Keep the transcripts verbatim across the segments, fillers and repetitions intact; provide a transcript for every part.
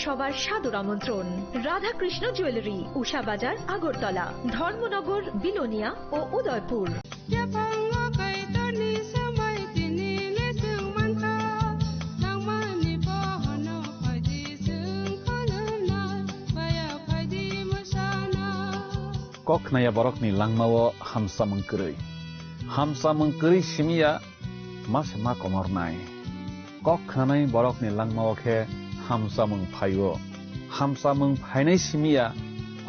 সবার সাদর আমন্ত্রণ। রাধাকৃষ্ণ জুয়েলারি, উষা বাজার, আগরতলা, ধর্মনগর, বিলোনিয়া ও Udaipur. Yaphango kaitorni swmai tini le chwng mankha, langmani bohono phaidi chwng khulumnai, baya phaidi mwsana. Kok khnaya borokni langmao hamsamung kwrwi. Hamsamung kwrwi simiya ma se ma komornai. Kok khnanai borokni langmao khe hamsamung phaio. Hamsamung phainai simiya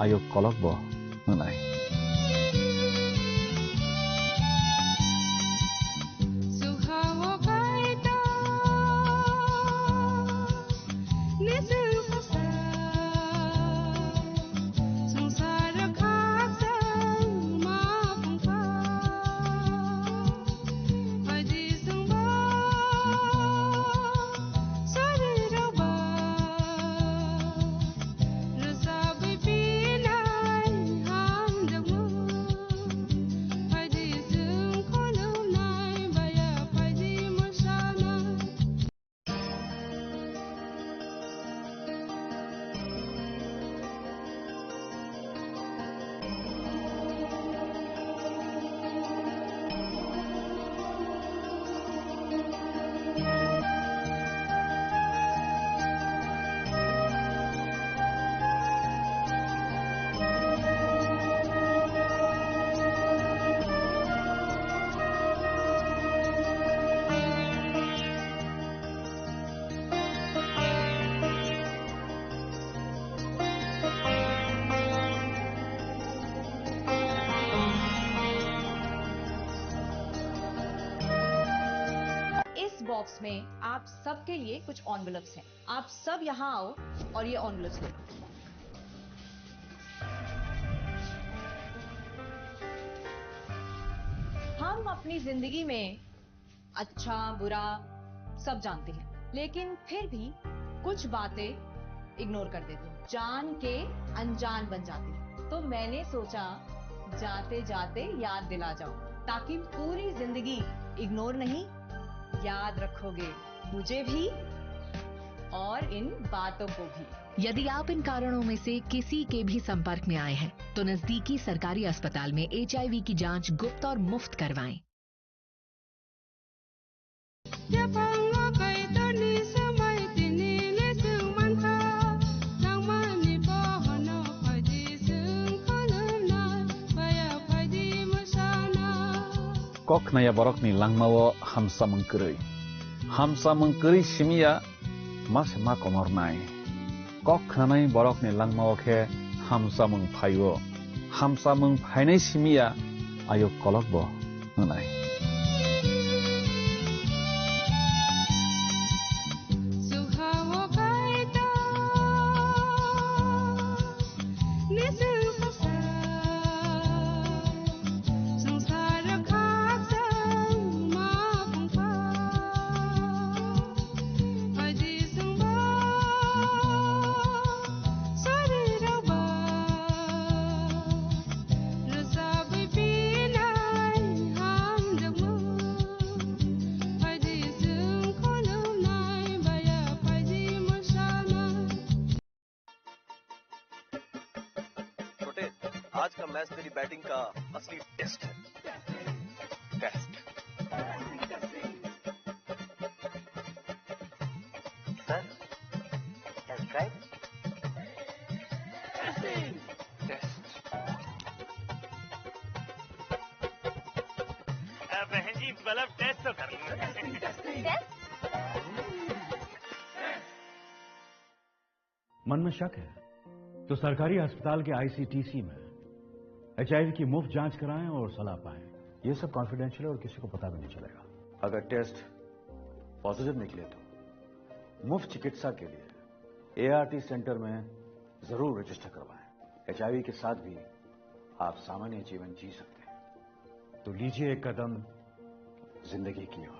ayuk kolokbo wngnai. इस बॉक्स में आप सबके लिए कुछ एनवेलप्स हैं। आप सब यहाँ आओ और ये एनवेलप्स लो। हम अपनी जिंदगी में अच्छा, बुरा सब जानते हैं, लेकिन फिर भी कुछ बातें इग्नोर कर देते हैं, जान के अनजान बन जाते हैं। तो मैंने सोचा, जाते जाते याद दिला जाऊं, ताकि पूरी जिंदगी इग्नोर नहीं, याद रखोगे मुझे भी और इन बातों को भी। यदि आप इन कारणों में से किसी के भी संपर्क में आए हैं, तो नजदीकी सरकारी अस्पताल में एचआईवी की जांच गुप्त और मुफ्त करवाएं। Yaphango kaitorni swmai tini le chwng mankha, langmani bohono phaidi chwng khulumnai, baya phaidi mwsana. Kok khnaya borokni langmao hamsamung kwrwi. Hamsamung kwrwi simiya ma se ma komornai. Kok khnanai borokni langmao khe hamsamung phaio. Hamsamung phainai simiya ayuk kolokbo wngnai. छोटे, आज का मैच तेरी बैटिंग का असली test है। Test. Sir, test drive. Test. अ, बहन जी, मतलब टेस्ट तो कर लो। टेस्ट? मन में शक है तो सरकारी अस्पताल के आईसीटीसी में एचआईवी की मुफ्त जांच कराएं और सलाह पाएं। ये सब कॉन्फिडेंशियल है और किसी को पता भी नहीं चलेगा। अगर टेस्ट पॉजिटिव निकले तो मुफ्त चिकित्सा के लिए एआरटी सेंटर में जरूर रजिस्टर करवाएं। एचआईवी के साथ भी आप सामान्य जीवन जी सकते हैं। तो लीजिए एक कदम जिंदगी की ओर।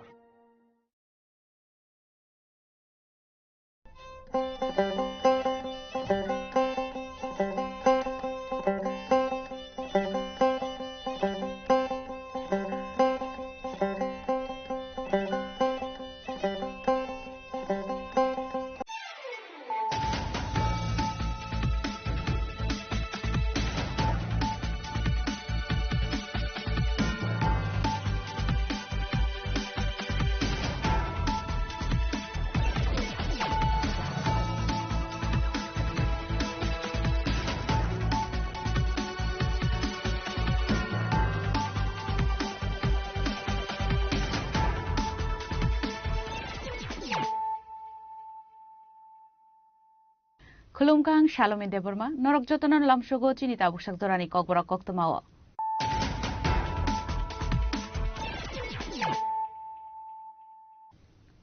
Khulumkha, ang Salomi Debbarma, norok jotono lamsogo chini tabuksak jorani kokborok koktwmao.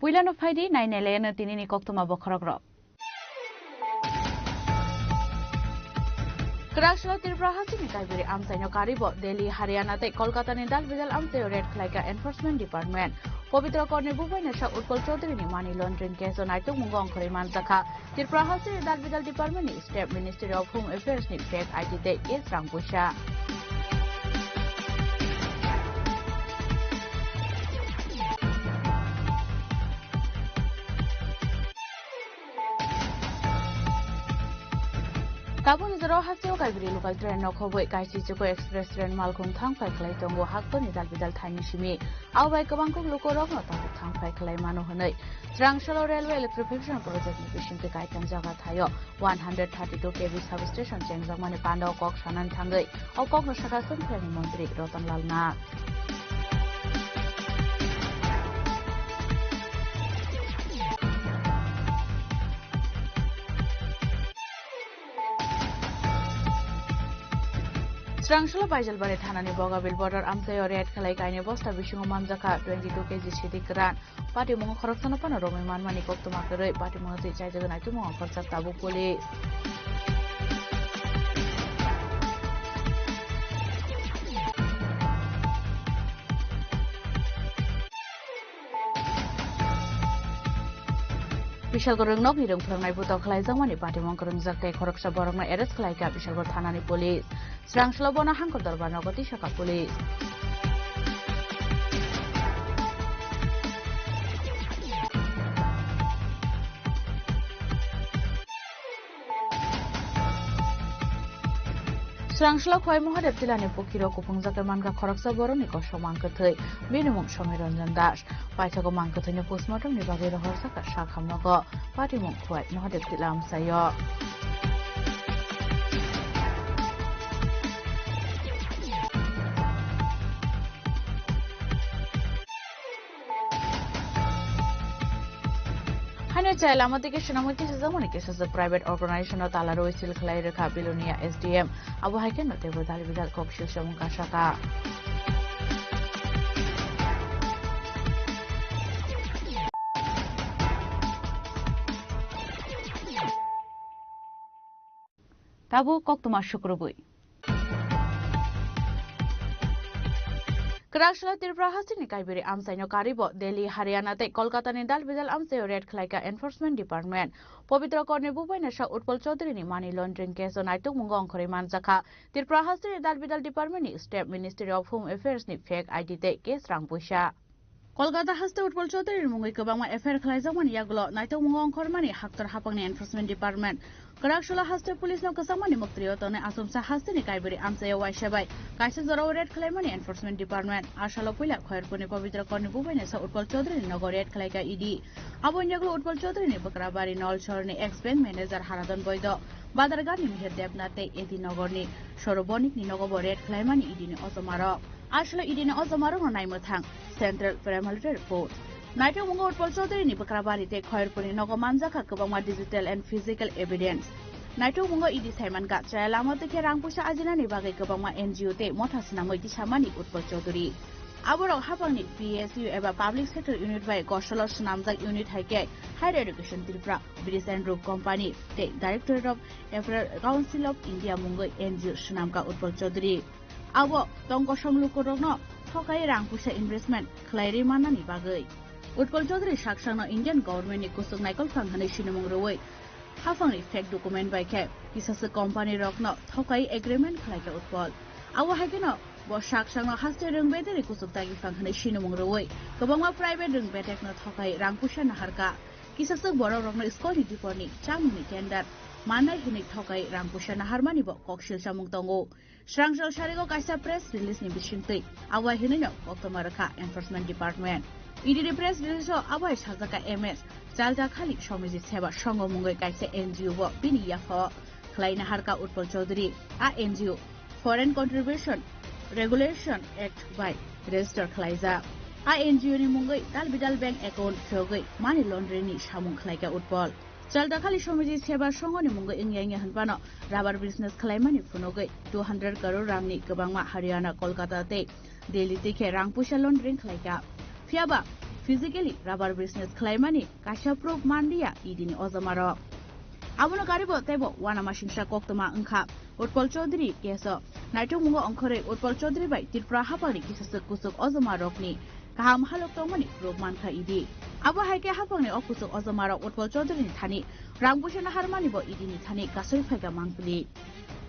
Puilano phaidi, nainailaino tinini koktwma bokhorokrok. Kwraksalo Tripura hasteni kaibiri amchaino karibo Delhi, Haryana tei Kolkatani dalbidal amchaio raid khlaikha Enforcement Department. Pabitra Korni bubainasa Utpal Chaudharyni money laundering case-o naitokmungo ongkhorwi manjakha. Tripura hasteni dalbidal department ni State Ministry of Home Affairs ni fake I D tei case rang puisa. Tabukni jora hasteo kaibiri local train no khobwi Kaisi Chukwi Express train malkhung thang phai khlai tongo, haktorni dalbidal thaini simi. Abo bai kwbangkuk lukurokno tabuk thang phai khlai mano hwnwi Chwrangsalo Railway Electrification Project ni bisingtwi kaitam jaga thaio one hundred thirty two K V substation chengjakmani pandao kok sanani thangwi o kokno sakha chwngthayani montri Ratan Lal Nath. Chwrangsalo Baijalbari thanani Bogabil border amchaio raid khlai kainwi bosta bisingo manjakha twenty two K G sidi kwran. Patimungo khoroksano phano romwi manmani koktwma kwrwi patimungo twi chaijagwi naitukmungo khorjak tabuk police. Bisalgo rwngnokni rwngphwrwngnai butok khlaijakmani patimung kwrwngjak tei khoroksa borokno arrest khlaikha Bisalgo thanani police. Chwrangsalo bono Hangkor Dorbar nogo tisakha police. Chwrangsalo Khowai Mahadev Tilani pukhiro kuphungjak tei mankha khoroksa borokni kosong mangkwthwi, bini mung Somi Ranjan Das. Paithago mangkwthwino postmortemni bagwi rohorjakha sakhamnogo patimung Khowai Mahadev Tila amchaio. Haino chaya lama tei kisa namwi tisajak mani kisa se private organization no tala rwi sil khlai rwkha Bilonia S D M. Abo hai kheno teibo dalbidal kok sil samung kasaka. Tabuk koktwma sukrubwi. Kwraksalo Tripura hasteni kaibiri amchaino karibo Delhi, Haryana tei Kolkatani dalbidal amchaio raid khlaikha Enforcement Department. Pabitra Korni bubainasa Utpal Chaudharyni money laundering case-o naitukmungo ongkhorwi manjakha. Tripura hasteni dalbidal department ni State Ministry of Home Affairs ni fake I D tei case rang puisa. Kolkata haste Utpal Chaudhary ni mungwi kwbangma F I R khlaijakmani yagulo naitokmungo ongkhormani haktor haphangni Enforcement Department. Kwraksalo haste police no kwchangmani muktwio tonwi achomsa hasteni kaibiri amchaio waisa bai kaisa jorao raid khlaimani Enforcement Department. Asalo puila Khairpurni Pabitra Korni bubainasa Utpal Chaudhary ni nogo raid khlaikha E D. Aboni yagulo Utpal Chaudhary ni Bakrabari Nolsor ni ex bank manager Haradon Boido, Badarghat ni Mihir Debnath tei A D Nogor ni Sorobonik ni nogo bo raid khlaimani E D ni ochomarok. Aswlwi E D ni ochomarokno naimwthang Central Paramilitary Force. Naitokmungo Utpal Chaudhary ni Bakrabari tei Khairpurni nogo manjakha kwbangma digital and physical evidence. Naitokmungo E D saimankha chaya lama twi khe rang puisa ajinani bagwi kwbangma N G O tei motha swnamwi tisamani Utpal Chaudhary. Aborok haphangni P S U eba Public Sector Unit bai gosolo swnamjak unit hai khe Higher Education Tripura, Bridge and Roof Company tei Directorate of Affairs Council of India mungwi N G O swnamkha Utpal Chaudhary. Abo tong kosong lukurokno thokai rang puisa investment khlai rwi mannani bagwi. Utpal Chaudhary saksangno Indian government ni kuchuk naikolphang hwnwi sinimung rwui haphangni fake document bai khe kisasa company rokno thokai agreement khlaikha Utpal. Abo hai kheno bo saksangno haste rwng bedekni kuchuk dagiphang hwnwi sinimung rwui kwbangma private rwng bedekno thokai rang puisa naharkha. Kisasa borok rokno school ni biporni chamungni tender mannai hwnwi thokai rang puisa naharmani bo kok silsamung tongo. Srangchal sarigo kaisa press release ni bisingtwi abo hai hwnwino koktwma rwkha Enforcement Department. E D ni press release o abo hai sajak kha M S Chalta Khali Swamiji Seva Sangha mungwi kaisa N G O bo bini yapha o khlai naharkha Utpal Chaudhary. A N G O Foreign Contribution Regulation Act bai register khlaijak. A N G O ni mungwi dal bidal bank account phiyogwi money laundering ni samung khlaikha Utpal. Chaldakhali Swamiji Seva Songhoni mungwi wngya wngya hwnphano rubber business khlaimani phunugwi two hundred crore rangni kwbangma Haryana, Kolkata tei Delhi twi khe rang puisa laundering khlaikha. Phiyaba physically rubber business khlaimani kaisa proof manliya E D ni ojomarok. Abono karibo teibo uanamasingcha koktwma wngkha Utpal Chaudhary case o. Naithokmungo ongkhorwi Utpal Chaudhary bai Tripura haphangni kisaswk kuchuk ojomarokni kaham halok tongmani proof mankha E D. Abo hai khe haphangni o kuchuk ojomarok Utpal Chaudhary ni thani rang puisa naharmani bo E D ni thani kasui phaikha mangpili.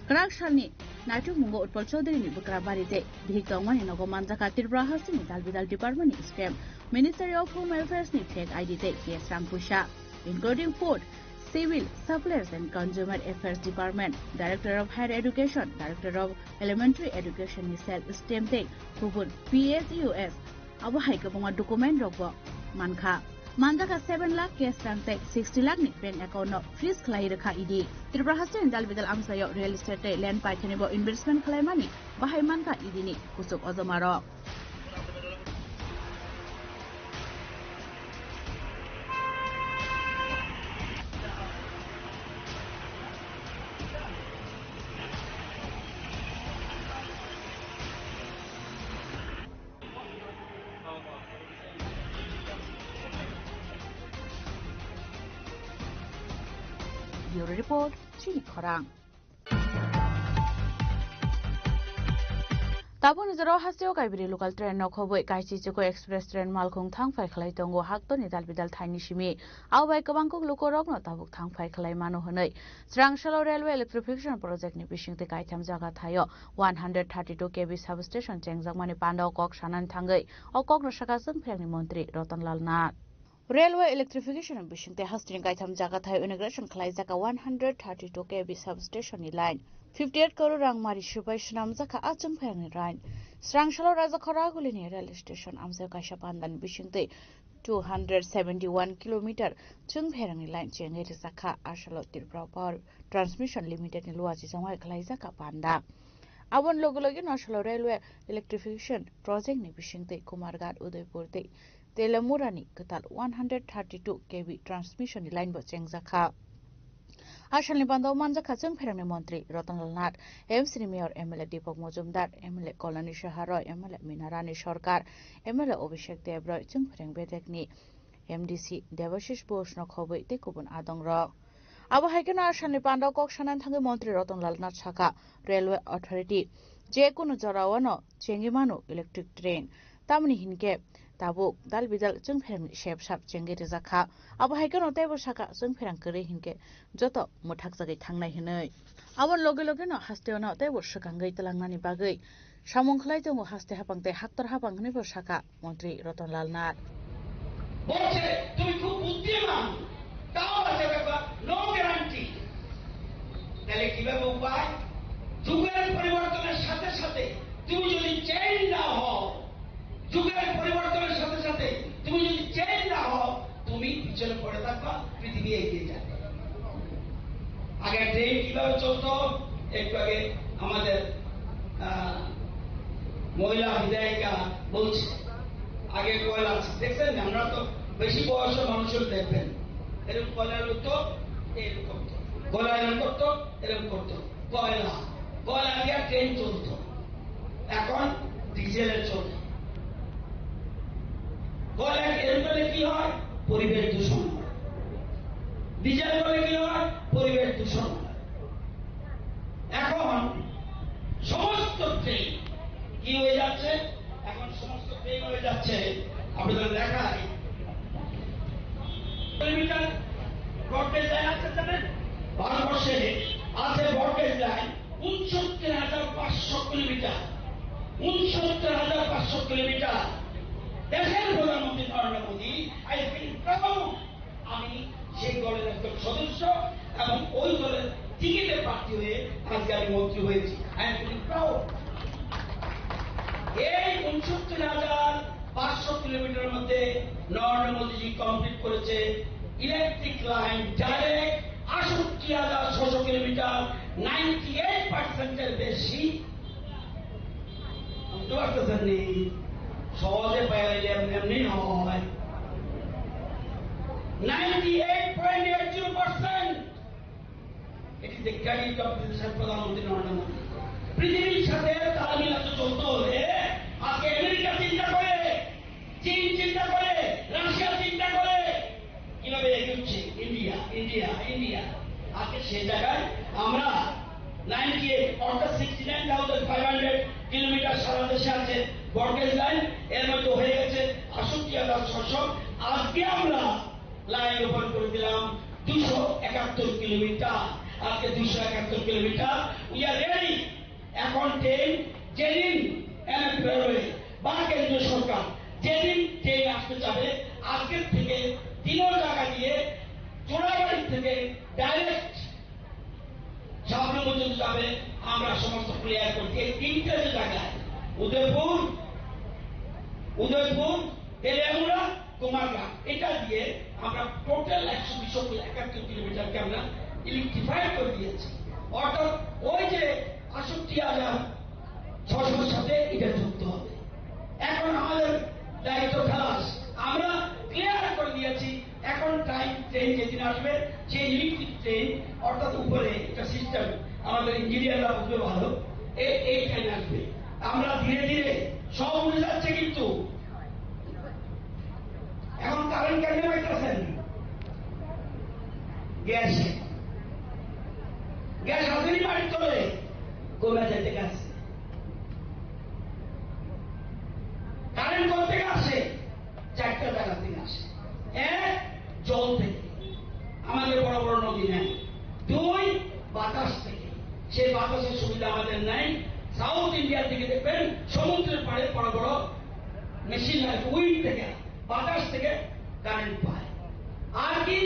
Kwrak salni naithokmungo Utpal Chaudhary ni bwkra bari tei bihik tongmani nogo manjakha Tripura hasteni dal bidal department ni stamp, Ministry of Home Affairs ni fake I D tei cash rang puisa, including food, civil, suppliers and consumer affairs department, Director of Higher Education, Director of Elementary Education ni self stamp tei kubun P S U S. Abo hai kwbangma document rokbo mankha. Manjakha seven lakh cash rang tei sixty lakh ni bank account no freeze khlai rwkha E D. Tripura hasteni dal bidal amchaio real estate tei land paithani bo investment khlaimani bahai mankha E D ni kuchuk ojomarok. Bureau Report, Chini Khorang. Tabukni jorao hasteo kaibri local train no khobwi Kaichi Chikoi Express train malkhung thangphai khlai tongo, haktorni dalbidal thaini simi. Abo bai kwbangkuk lukurokno tabuk thangphai khlai mano hwnwi Srangsalo Railway Electrification Project ni bisingtwi kaitham jaga thaio one hundred thirty two K V substation chengjakmani pandao kok sanani thangwi o kokno sakha chwngpherangni montri Ratan Lal Nath. Railway electrification bisingtwi hasteni kaitham jaga thai inauguration khlaijak one hundred thirty two K V substation ni line. Fifty eight crore rang mari subai swnamjak a chwngpherangni line. Srangsalo Rajakhor Agulini rail station amchaio kaisa pandani bisingtwi two hundred seventy one kilometer chwngpherangni line chengwi rijak kha. Asalo Tripura Power Transmission Limited ni luachi chongmai khlaijak a panda. Aboni loge loge no asalo railway electrification project ni bisingtwi Kumarghat, Udaipur tei Telamurani kwtal one hundred thirty two K V transmission ni line bo chengjakha. Asalni bandao manjakha chwngpherangni montri Ratan Lal Nath, M C ni mayor M L A Deepak Majumdar, M L A Kalani Saha Roy, M L A Mina Rani Sarkar, M L A Abhishek Deb Roy, chwngpherang bedekni M D C Debashish Bose no khobwi tei kubun adongrok. Abo hai kheno asalni pandao kok sanani thangwi montri Ratan Lal Nath sakha, Railway Authority je kunu jorao no chengwi mano electric train. Tamoni hinkhe tabuk dal bidal chwngpherangni sep sap chengwi rijak kha. Abo hai kheno teibo sakha chwngpherang kwrwi hinkhe joto mwthakjagwi thangnai hwnwi. Aboni loge loge no hasteo no teibo swkangwi twlangnani bagwi samung khlai tongo haste haphang tei haktor haphang hwnwi bo sakha montri Ratan Lal Nath. বলছে, "তুমি খুব বুদ্ধিমান, তাও আছে ব্যাপার, no guarantee।" তাহলে কিভাবে উপায়? যুগের পরিবর্তনের সাথে সাথে তুমি যদি চেঞ্জ না হও, যুগের পরিবর্তনের সাথে সাথে তুমি যদি চেঞ্জ না হও, তুমি পিছনে পড়ে থাকবা, পৃথিবী এগিয়ে যাবে। আগে ট্রেন কিভাবে চলতো, একটু আগে আমাদের, আহ, মহিলা বিধায়িকা বলছে, আগে কয়লা আছে, দেখছেন? আমরা তো বেশি বয়সের মানুষজন দেখবেন, এরকম কয়লা উঠতো, এরকম করতো, কয়লা এরকম করতো, এরকম করতো, কয়লা, কয়লা দিয়ে ট্রেন চলতো। এখন ডিজেলে চলে। কয়লা এর ফলে কি হয়? পরিবেশ দূষণ হয়। ডিজেল ফলে কি হয়? পরিবেশ দূষণ হয়। এখন সমস্ত ট্রেন কি হয়ে যাচ্ছে? এখন সমস্ত ট্রেন হয়ে যাচ্ছে, আপনাদের দেখাই, কিলোমিটার ব্রডগেজ লাইন আছে জানেন? ভারতবর্ষে আছে ব্রডগেজ লাইন ঊনসত্তর হাজার পাঁচশো কিলোমিটার, ঊনসত্তর হাজার পাঁচশো কিলোমিটার। দেশের প্রধানমন্ত্রী নরেন্দ্র মোদী, I feel proud, আমি সেই দলের একজন সদস্য এবং ওই দলের টিকিটে প্রার্থী হয়ে আজকে আমি মন্ত্রী হয়েছি। I am feeling proud। এই ঊনসত্তর হাজার পাঁচশো কিলোমিটারের মধ্যে নরেন্দ্র মোদীজি কমপ্লিট করেছে ইলেকট্রিক লাইন ডাইরেক্ট আটষট্টি হাজার ছশো কিলোমিটার, নাইনটি এইট পার্সেন্টের বেশি। বুঝতে পারতেছেন নি? সহজে পাইলে এমনি এমনি হয়। Ninety eight point eight zero percent The credit of the প্রধানমন্ত্রী নরেন্দ্র মোদী। পৃথিবীর সাথে তাল মিলাতে চলতে হলে আজকে আমেরিকা চিন্তা করে, চীন চিন্তা করে, রাশিয়া চিন্তা করে, কিভাবে এগোচ্ছে ইন্ডিয়া, ইন্ডিয়া, ইন্ডিয়া। আজকে সে জায়গায় আমরা নাইনটি এইট অর্থাৎ sixty nine thousand five hundred kilometre সারা দেশে আছে ব্রডগেজ লাইন, এর মধ্যে হয়ে গেছে আষট্টি হাজার ছশো। আজকে আমরা লাইন ওপেন করে দিলাম দুশো একাত্তর কিলোমিটার। আজকে দুশো একাত্তর কিলোমিটার, we are ready। এখন ট্রেন যেদিন এমএফ রেলওয়ে বা কেন্দ্রীয় সরকার যেদিন ট্রেন আসতে চাবে, আজকের থেকে তিনও জায়গা দিয়ে জোড়াবাড়ি থেকে ডাইরেক্ট সাবরুম পর্যন্ত যাবে। আমরা সমস্ত ক্লিয়ার করছি এই তিনটে যে জায়গায়, উদয়পুর, উদয়পুর, তেলিয়ামুড়া, কুমারঘাট, এটা দিয়ে আমরা টোটাল একশো বিশ একাত্তর কিলোমিটারকে আমরা ইলেকট্রিফাই করে দিয়েছি। অর্থাৎ ওই যে আষট্টি হাজার ছশোর সাথে এটা যুক্ত হবে। এখন আমাদের দায়িত্ব খালাস, আমরা ক্লিয়ার করে দিয়েছি। এখন টাইম ট্রেন যেদিন আসবে, সেই ইলেকট্রিক ট্রেন, অর্থাৎ উপরে একটা সিস্টেম, আমাদের ইঞ্জিনিয়াররা বুঝবে ভালো, এই এই ট্রেন আসবে। আমরা ধীরে ধীরে সব উঠে যাচ্ছে, কিন্তু এখন কারেন্ট কেন পাইতেছেন? গ্যাস, গ্যাস আসেনি বাড়ির তলে, কমে যাইতে গেছে। কারেন্ট করতে আসে চারটা জায়গা থেকে আসে। এক, জল থেকে, আমাদের বড় বড় নদী নেই। দুই, বাতাস থেকে, সেই বাতাসের সুবিধা আমাদের নেই। সাউথ ইন্ডিয়ার দিকে দেখবেন সমুদ্রের পাড়ে বড় বড় মেশিন আছে, উইন্ড থেকে, বাতাস থেকে কারেন্ট পায়। আর কি?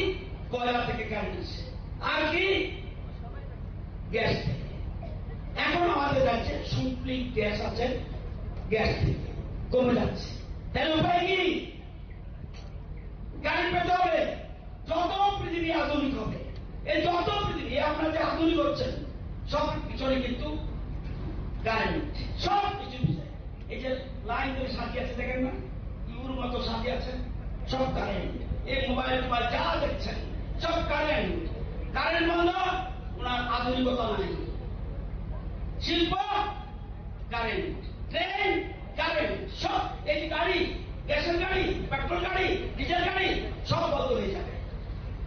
কয়লা থেকে কারেন্ট আসে। আর কি? গ্যাস থেকে। এখন আমাদের রাজ্যে সিম্পলি গ্যাস আছে, গ্যাস থেকে কমে যাচ্ছে। তাহলে উপায় কি? কারেন্ট পেতে হবে। যত পৃথিবী আধুনিক হবে, এই যত পৃথিবী, এই আপনারা যে আধুনিক হচ্ছেন, সব পিছনে কিন্তু কারেন্ট, সব কিছু পিছনে। এই যে লাইন ধরে সাজিয়ে আছে, দেখেন না, ইউর মতো সাজিয়ে আছে, সব কারেন্ট। এই মোবাইল টোবাইল যা দেখছেন, সব কারেন্ট। কারেন্ট বন্ধ, ওনার আধুনিকতা নাই। শিল্প কারেন্ট, ট্রেন কারেন্ট, সব, এই যে গাড়ি, গ্যাসের গাড়ি, পেট্রোল গাড়ি, ডিজেল গাড়ি, সব বন্ধ হয়ে যাবে।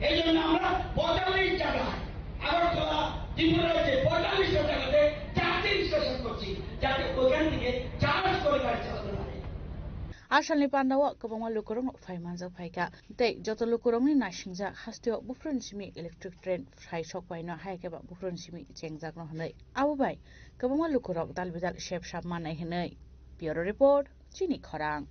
এই জন্য আমরা পঁয়তাল্লিশ জায়গায়, আগরতলা, ত্রিপুরা রাজ্যে পঁয়তাল্লিশটা জায়গাতে চার্জিং স্টেশন করছি, যাতে ওখান থেকে চার্জ করে গাড়ি চালাতে পারে। Asalni pandao kwbangma lukurokno phai manjak phaikha, tei joto lukurokni naisingjak hasteo buphuruni simi electric train phai sok paino, hai khe ba buphuruni simi chengjakno hwnwi. Abo bai kwbangma lukurok dal bidal sep sap mannai hwnwi. Bureau Report, Chini Khorang.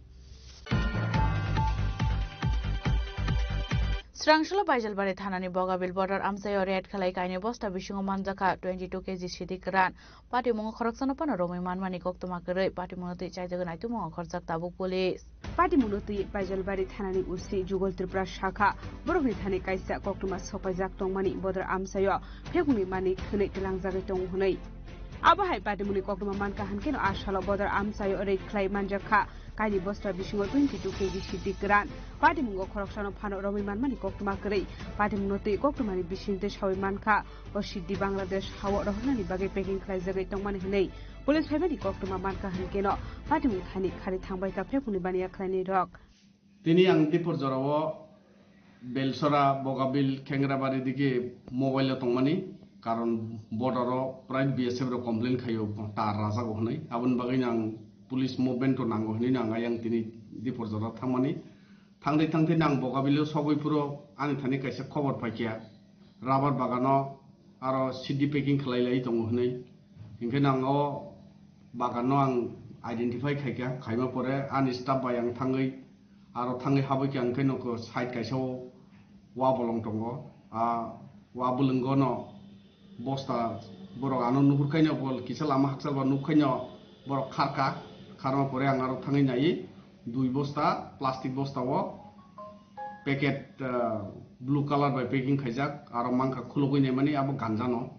Srangsolo Baijalbari thanani Bogabil border amchaio raid khlai kainwi bosta bisingo manjakha twenty two K G sidi kwran. Patimungo khoroksano phano romwi manmani koktwma kwrwi, patimungno twi chaijagwi naitukmung ongkhorjak tabuk police. Patimungno twi Baijalbari thanani O C Jugal Tripura sakha, borokni thani kaisa koktwma sopaijak tongmani bodor amchaio phekmungni mani khwnwi tlangjagwi tongo hwnwi. Abo hai patimungni koktwma mankha hwnkhe no a salo bodor amchaio raid khlai manjakha kaini bosta bisingo twenty two K G sidi kwran. Patimungo khoroksano phano romwi manmani koktwma kwrwi, patimungno twi koktwmani bisingtwi sawi mankha. O sidi Bangladesh hao rohornani bagwi packing khlaijagwi tongmani hwnwi police phaimani koktwma mankha hwnkhe no patimung thani khari thangbai kha phekmungni baniya khlainai rok. Tini ang Dipor jorao Belsora, Bogabil, Khengrabari dike mobile o tongmani, karon border o prai B S F rok complain khaio tar rajago hwnwi, aboni bagwi ang police movement o nango hwnwi ang ayang tini Dipor jora thangmani. Thangtwi thangtwi nang Bogabilo sogwi phuru ani thani kaisa khobor paikha, rubber bagano aro sidi packing khlai lai tongo hwnwi. Hinkhe nang o bagano ang identify khaikha, khaima pore ani staff bai ang thangwi, aro thangwi habwi khe ang khe nokho side kaisa o wa bolong tongo. A wa bwlwngo no bosta borok ano nuhur khaino, bol kisa lama hakchal ba nuk khaino borok kharka, kharma pore ang aro thangwi nai dui bosta plastic bosta o packet, ah, blue color bai packing khaijak, aro mankha khulugwi naimani abo ganjano,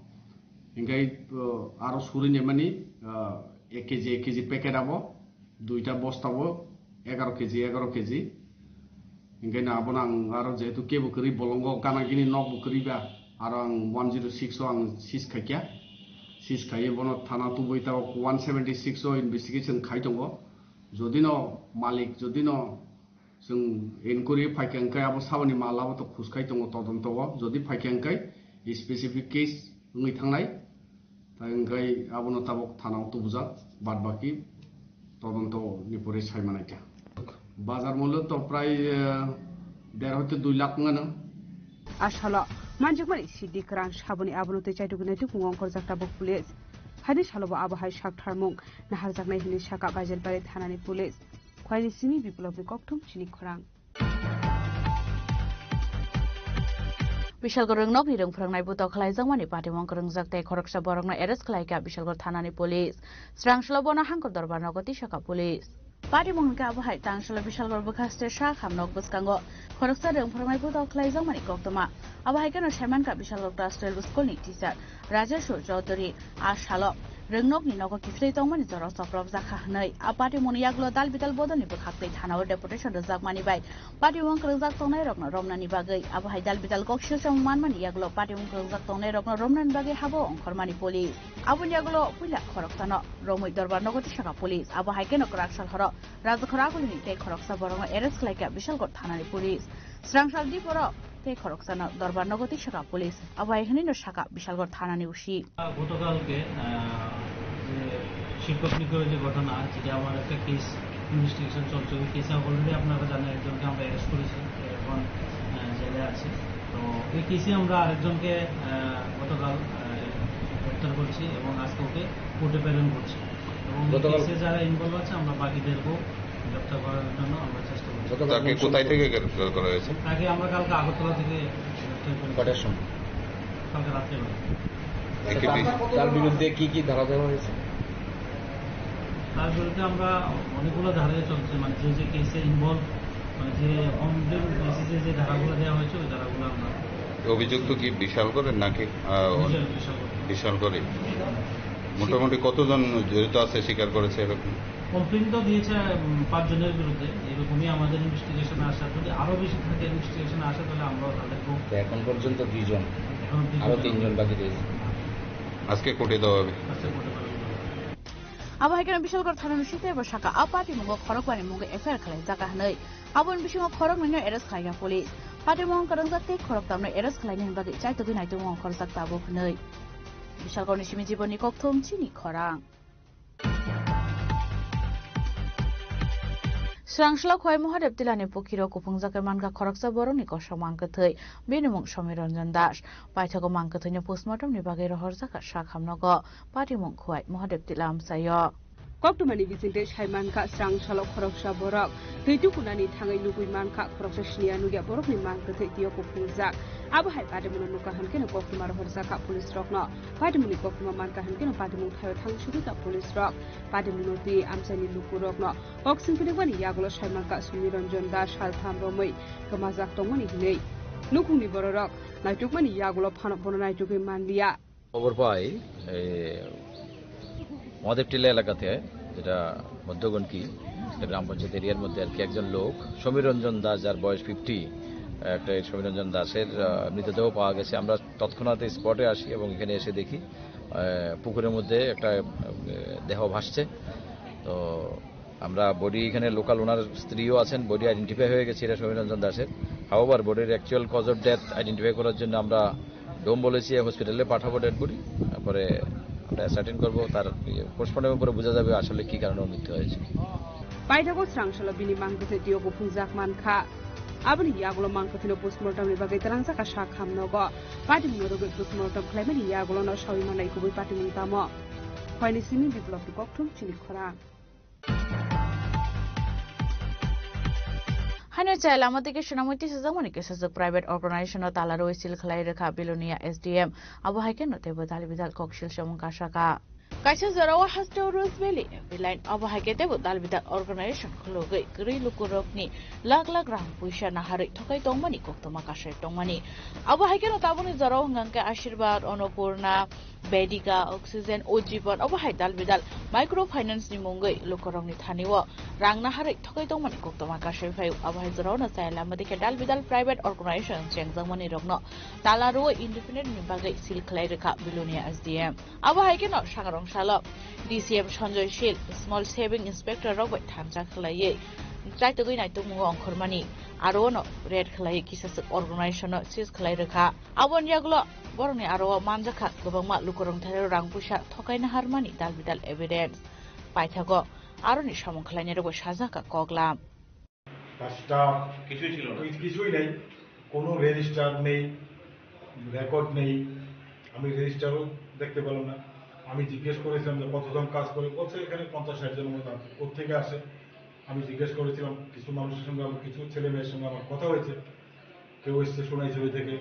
hinkhe, ah, aro surwi naimani, ah, ek K G, ek K G packet abo. Duita bosta bo egaro K G, egaro K G. Hinkhe no abono ang aro jehetu kebo kwrwi bolongo gana gini nok bo kwrwi ba. Aro ang one zero six o ang seize khaikha. Seize khaiwi bono thana tubui tabok one seventy six o investigation khai tongo. Jodino malik, jodino chwng inquiry phaikha hwnkhe abo saboni mal abo to khuskai tongo todonto o. Jodi phaikha hwnkhe specific case wngwi thangnai. Tai hwnkhe abono tabok thana o tubujak, bad baki todonto ni pore sai manaikha. Bazar mullo to prai, eh, der hoite dui lakh wngano. A salo manjakmani sidi kwrang saboni abono tei chaitugwi naitukmungo ongkhorjak tabok police. Haini salobo abo hai sak tharmung naharjaknai hwnwi sakha Baijalpari thanani police. Khwlaini simi Biplobni kokthum chini khorang. Bishalgarh rwngnokni rwngphwrwngnai buto khlaijakmani patimung kwrwngjak tei khoroksa borokno arrest khlaikha Bishalgarh thanani police. Srangsalo bono hangkor dorbar nogo tisakha police. Patimung hwnkhe abo hai tangsalo Bishalgarh bwkhaste sak hamnok bwskango khoroksa rwngphwrwngnai buto khlaijakmani koktwma. Abo hai kheno saimankha Bishalgarh class twelve school ni teacher Rajeshu Chaudhary a salo rwngnokni nogo kiphilwi tongmani jora choprok jakha hwnwi. A patimungni yagulo dal bidal bodolni bwkhak tei thanao deputation rwjakmani bai patimung kwrwngjak tongnairokno romnani bagwi, abo hai dal bidal kok silchomung manmani yagulo patimung kwrwngjak tongnairokno romnani bagwi habo ongkhormani police. Aboni yagulo puila khoroksano romwi dorbar nogo tisakha police. Abo hai kheno kwrak sal horo Rajakhor Agulini tei khoroksa borokno arrest khlaikha Bishalgarh thanani police. Srangsal diporo tei khoroksano dorbar nogo tisakha police. Abo hai hwnwino sakha Bishalgarh thanani O C. গতকালকে, আহ, যে শিক্ষক নিগ্রহের যে ঘটনা, যেটা আমার একটা case investigation চলছে, ওই কেসে অলরেডি আপনারা জানেন একজনকে আমরা অ্যারেস্ট করেছি, এখন, আহ, জেলে আছে। তো এই কেসে আমরা আরেকজনকে, আহ, গতকাল, আহ, গ্রেপ্তার করেছি এবং আজকে ওকে কোর্টে প্রেরণ করছি। এবং এই গতকাল কেসে যারা ইনভলভ আছে, আমরা বাকিদেরকেও গ্রেপ্তার করার জন্য আমরা চেষ্টা করছি। গতকাল তাকে কোন কোথায় সময়? থেকে গ্রেপ্তার করা হয়েছে? তাকে আমরা কালকে আগরতলা থেকে গ্রেপ্তার করেছি। কটার সময়? কালকে রাত্রেবেলা। একে তার, বি- তার বিরুদ্ধে কি কি ধারা দেওয়া হয়েছে? তার বিরুদ্ধে আমরা অনেকগুলো ধারায় চলছে, মানে, যে যে কেসে ইনভলভ, মানে, যে হোম বেসিসে যে ধারাগুলো দেওয়া হয়েছে, ওই ধারাগুলো আমরা অভিযুক্ত কি বিশালগড়ের নাকি, আহ, বিশাল, বিশালগড়। বিশালগড়ে? মোটামুটি কতজন জড়িত আছে স্বীকার করেছে এরকম? কমপ্লেন তো দিয়েছে, উম, পাঁচজনের বিরুদ্ধে। এরকমই আমাদের ইনভেস্টিগেশনে আসা, যদি আরো বেশি থাকে ইনভেস্টিগেশনে আসা, তাহলে আমরাও তাদেরকেও তো এখন পর্যন্ত দুইজন, এখন দুইজন। আরো তিনজন বাকি রয়েছে। আজকে কোর্টে দেওয়া হবে। আজকে কোর্টে দেওয়া হবে। Abo hai kheno Bishalgarh thanani site bo sakha, a patimungo khorokbani mungwi F I R khlaijakha hwnwi. Aboni bisingo khoroknwino arrest khlaikha police. Patimung kwrwngjak tei khoroktamno arrest khlainani bagwi chaitugwi naitukmung ongkhorjak tabuk hwnwi. Bishalgarhni simi Jibonni kokthum chini khorang. Srangsalo Khowai Mahadev Tilani pukhiro kuphungjak khe mankha khoroksa borokni kosom mangkwthwi. Bini mung Somiranjan Das. Paithago mangkwthwino postmortemni bagwi rohorjakha sak hamnogo. Patimung Khowai Mahadev Tila amchaio. Koktwmani bisingtwi sai mankha, srangsalo khoroksa borok twi tukunani thangwi nugwi mankha, khoroksa siniya nukya borokni mangkwthwi twiyo kuphungjak. Abo hai patimungno nukha hwnkhe koktwma rohorjakha police rokno. Patimungni koktwma mankha hwnkhe patimung thaio thang sugwikha police rok. Patimungno twi amchaini lukurokno kok singphinukmani yagulo sai mankha Somiranjan Das saltham romwi kwmajak tongmani hinwi. Nukhungni bororok naitukmani yagulo phano bono naitugwi manliya. খবর পাই, এই মহাদেব টিলা এলাকাতে, যেটা মধ্যগণকি, এটা গ্রাম পঞ্চায়েত এরিয়ার মধ্যে আর কি, একজন লোক সমীর রঞ্জন দাস, যার বয়স ফিফটি, একটা সমীর রঞ্জন দাসের, আহ, মৃতদেহ পাওয়া গেছে। আমরা তৎক্ষণাৎ স্পটে আসি এবং এখানে এসে দেখি, আহ, পুকুরের মধ্যে একটা, আহ, দেহ ভাসছে। তো আমরা বডি, এখানে লোকাল ওনার স্ত্রীও আছেন, বডি আইডেন্টিফাই হয়ে গেছে, এটা সমীর রঞ্জন দাসের। হাওয়েভার, বডির actual cause of death identify করার জন্য আমরা ডোম বলেছি, হসপিটালে পাঠাবো ডেড বডি। তারপরে আমরা অ্যাসার্টেন করবো, তার ইয়ে, পোস্টমর্টমের পরে বোঝা যাবে আসলে কি কারণে ওর মৃত্যু হয়েছে। Paithago srangsalo bini mangkwthwi twiyo kuphungjak mankha. Aboni yagulo mangkwthwino postmortemni bagwi twlangjakha sak hamnogo. Patimungno rwgwi postmortem khlaimani yagulono sawi mannai kubui patimung tamo. Khowai ni simi Biplobni kokthum chini khorang. Haino chaya lama tike swnamwi tisajakmani kisajwk private organization-o tala rwui seal khlai rwkha Belonia S D M. Abo hai kheno teibo dal bidal kok silchomung kasaka. Kaisa jorao hasteo Rose Valley M P line, abo hai khe teibo dal bidal organization khulugwi kwrwi lukurokni lakh lakh rang puisa naharwi thokai tongmani koktwma kasai tongmani. Abo hai kheno tabukni jorao hwnkha khe Ashirwad, Annapurna, Vedika, Oxygen, Ujjibon, abo hai dal bidal microfinance ni mungwi lukurokni thani o rang naharwi thokai tongmani koktwma kasai phai. Abo hai jorao no chaya lama dikhe dal bidal private organization chengjakmani rokno tala rwo independent ni bagwi seal khlai rwkha Belonia S D M. Abo hai kheno sangrong salo D C M Sanjoy Shil small saving inspector rok bai thansa khlaiwi chaitugwi naitukmungo ongkhormani aro no raid khlaiwi kisa swk organization no seize khlai rwkha. Aboni yagulo borokni aro o manjakha kwbangma lukurok thani rang puisa thokaina harmani dal bidal evidence. Paithago aroni samung khlainai rokbo sajak kha koklam. তার স্টাফ কিছুই ছিল না। কিছু-, কিছুই নেই, কোনো রেজিস্টার নেই, রেকর্ড নেই। আমি রেজিস্টারও দেখতে পেলাম না। আমি জিজ্ঞেস করেছিলাম যে কতজন কাজ করে, বলছে এখানে পঞ্চাশ ষাট জনের মতো আছে। কোত্থেকে আসে? আমি জিজ্ঞেস করেছিলাম কিছু মানুষের সঙ্গে, আমার কিছু ছেলে মেয়ের সঙ্গে আমার কথা হয়েছে, কেউ এসছে সোনাইছড়ি থেকে,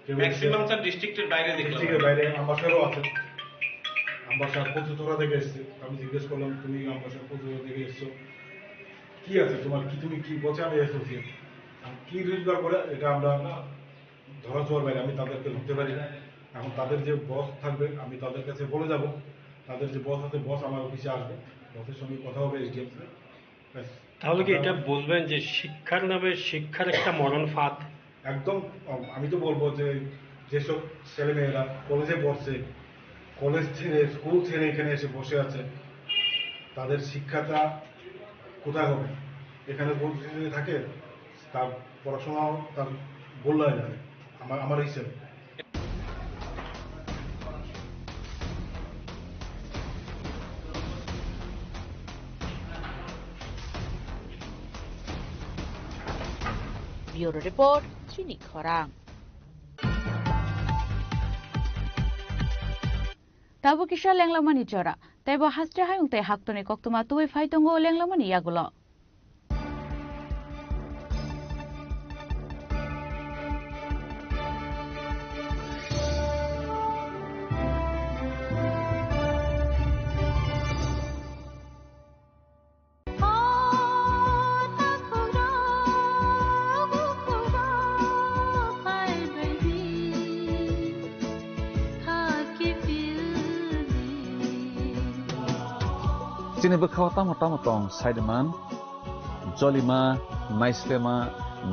কেউ এসছে ম্যাক্সিমাম স্যার ডিস্ট্রিক্টের বাইরে দেখলাম। ডিস্ট্রিক্টের বাইরে, আম্বাসারও আছে। আম্বাসার কচুথরা থেকে এসছে। আমি জিজ্ঞেস করলাম, "তুমি আম্বাসার কচুথরা থেকে এসছো, কি আছে তোমার, কি তুমি কি?" বলছে, "আমি অ্যাসোসিয়েট।" আর কি রোজগার করে, এটা আমরা না ধরা ছোঁয়ার বাইরে, আমি তাদেরকে ধরতে পারি না। এখন তাদের যে বস থাকবে, আমি তাদের কাছে বলে যাব, তাদের যে বস আছে, বস আমার অফিসে আসবে, বসের সঙ্গে কথা হবে এসডিএম স্যার। ব্যাস। তাহলে কি এটা বলবেন যে শিক্ষার নামে শিক্ষার একটা মরণ ফাঁদ? একদম, আম-, আমি তো বলবো যে যেসব ছেলেমেয়েরা কলেজে পড়ছে, কলেজ ছেড়ে, স্কুল ছেড়ে এখানে এসে বসে আছে, তাদের শিক্ষাটা কোথায় হবে? এখানে যদি থাকে, তার পড়াশোনাও তার গোল্লায় যাবে, আমার, আমার হিসেবে। Bureau Report, Chini Khorang. Tabuk kisa lenglamani jora, teibo haste hayung tei haktoni koktwma tubui phai tongo lenglamani yagulo. Chini bwkhao tamo tamo tong saiman, jolima, naislema,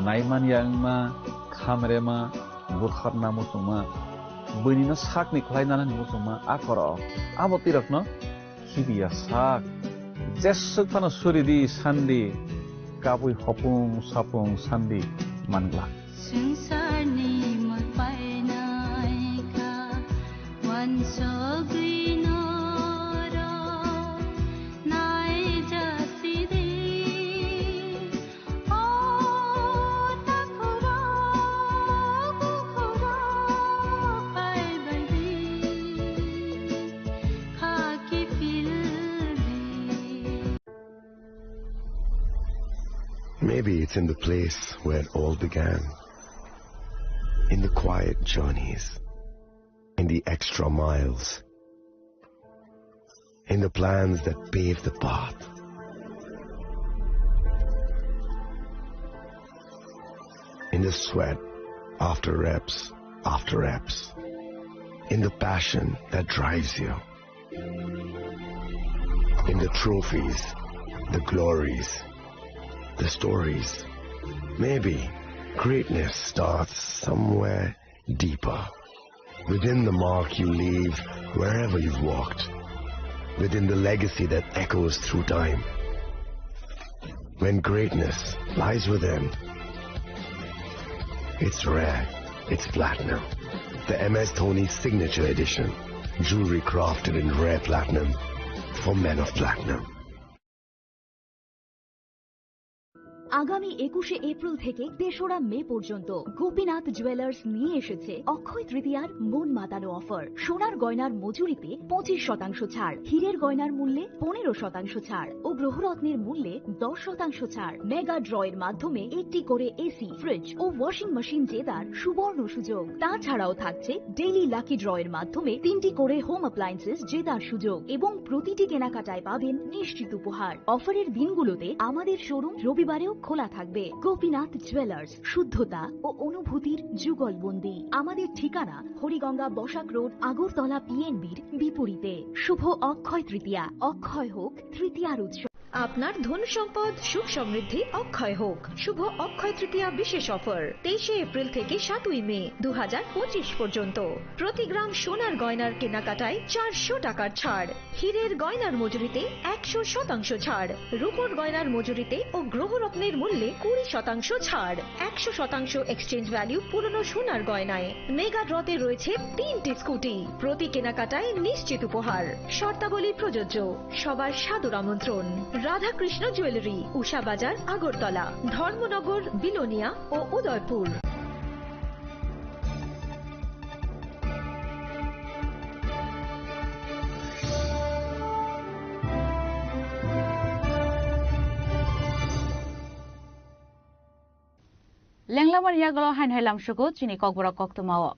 naimanya wngma, khamrema, butharna muchungma, buinino sakni khlai nanani muchungma, a korok abo tirokno khibiya sak. Jeswk phano suridi sandi, kabui hopung sapung sandi manglak. Swngcharni mwpainai kha, uansugwi norok naijasidi. O takhurok, bukhurok phaibaidi, khaki pildi. Maybe it's in the place where it all began. In the quiet journeys, in the extra miles, in the plans that pave the path, in the sweat after reps after reps, in the passion that drives you, in the trophies, the glories, the stories. Maybe greatness starts somewhere deeper, within the mark you leave wherever you've walked, within the legacy that echoes through time. When greatness lies within, it's rare, it's platinum. The M S Dhoni Signature Edition, jewelry crafted in rare platinum for men of platinum. আগামী একুশে এপ্রিল থেকে তেসরা মে পর্যন্ত গোপীনাথ জুয়েলার্স নিয়ে এসেছে অক্ষয় তৃতীয়ার মন মাতানো অফার। সোনার গয়নার মজুরিতে পঁচিশ শতাংশ ছাড়, হীরের গয়নার মূল্যে পনেরো শতাংশ ছাড় ও গ্রহরত্নের মূল্যে দশ শতাংশ ছাড়। মেগা ড্রয়ের মাধ্যমে একটি করে এসি, ফ্রিজ ও ওয়াশিং মেশিন জেতার সুবর্ণ সুযোগ। তাছাড়াও থাকছে ডেইলি লাকি ড্রয়ের মাধ্যমে তিনটি করে হোম অ্যাপ্লায়েন্সেস জেতার সুযোগ এবং প্রতিটি কেনাকাটায় পাবেন নিশ্চিত উপহার। অফারের দিনগুলোতে আমাদের শোরুম রবিবারেও খোলা থাকবে। গোপীনাথ জুয়েলার্স, শুদ্ধতা ও অনুভূতির যুগলবন্দি। আমাদের ঠিকানা হরিগঙ্গা বসাক রোড, আগরতলা পিএনবির বিপরীতে। শুভ অক্ষয় তৃতীয়া, অক্ষয় হোক তৃতীয়ার উৎসব। আপনার ধন সম্পদ সুখ সমৃদ্ধি অক্ষয় হোক। শুভ অক্ষয় তৃতীয়া বিশেষ অফার, তেইশে এপ্রিল থেকে সাতই মে দু হাজার পঁচিশ পর্যন্ত। প্রতি গ্রাম সোনার গয়নার কেনাকাটায় চারশো টাকার ছাড়, হীরের গয়নার মজুরিতে একশো শতাংশ ছাড়, রূপোর গয়নার মজুরিতে ও গ্রহরত্নের মূল্যে কুড়ি শতাংশ ছাড়, একশো শতাংশ এক্সচেঞ্জ ভ্যালু পুরনো সোনার গয়নায়। মেগা ড্রতে রয়েছে তিনটি স্কুটি, প্রতি কেনাকাটায় নিশ্চিত উপহার। শর্তাবলী প্রযোজ্য। সবার সাদর আমন্ত্রণ। রাধাকৃষ্ণ জুয়েলারি, উষা বাজার, আগরতলা, ধর্মনগর, বিলোনিয়া ও Udaipur. Lenglamani yagulo haino hai lamsugo chini kokborok koktwmao.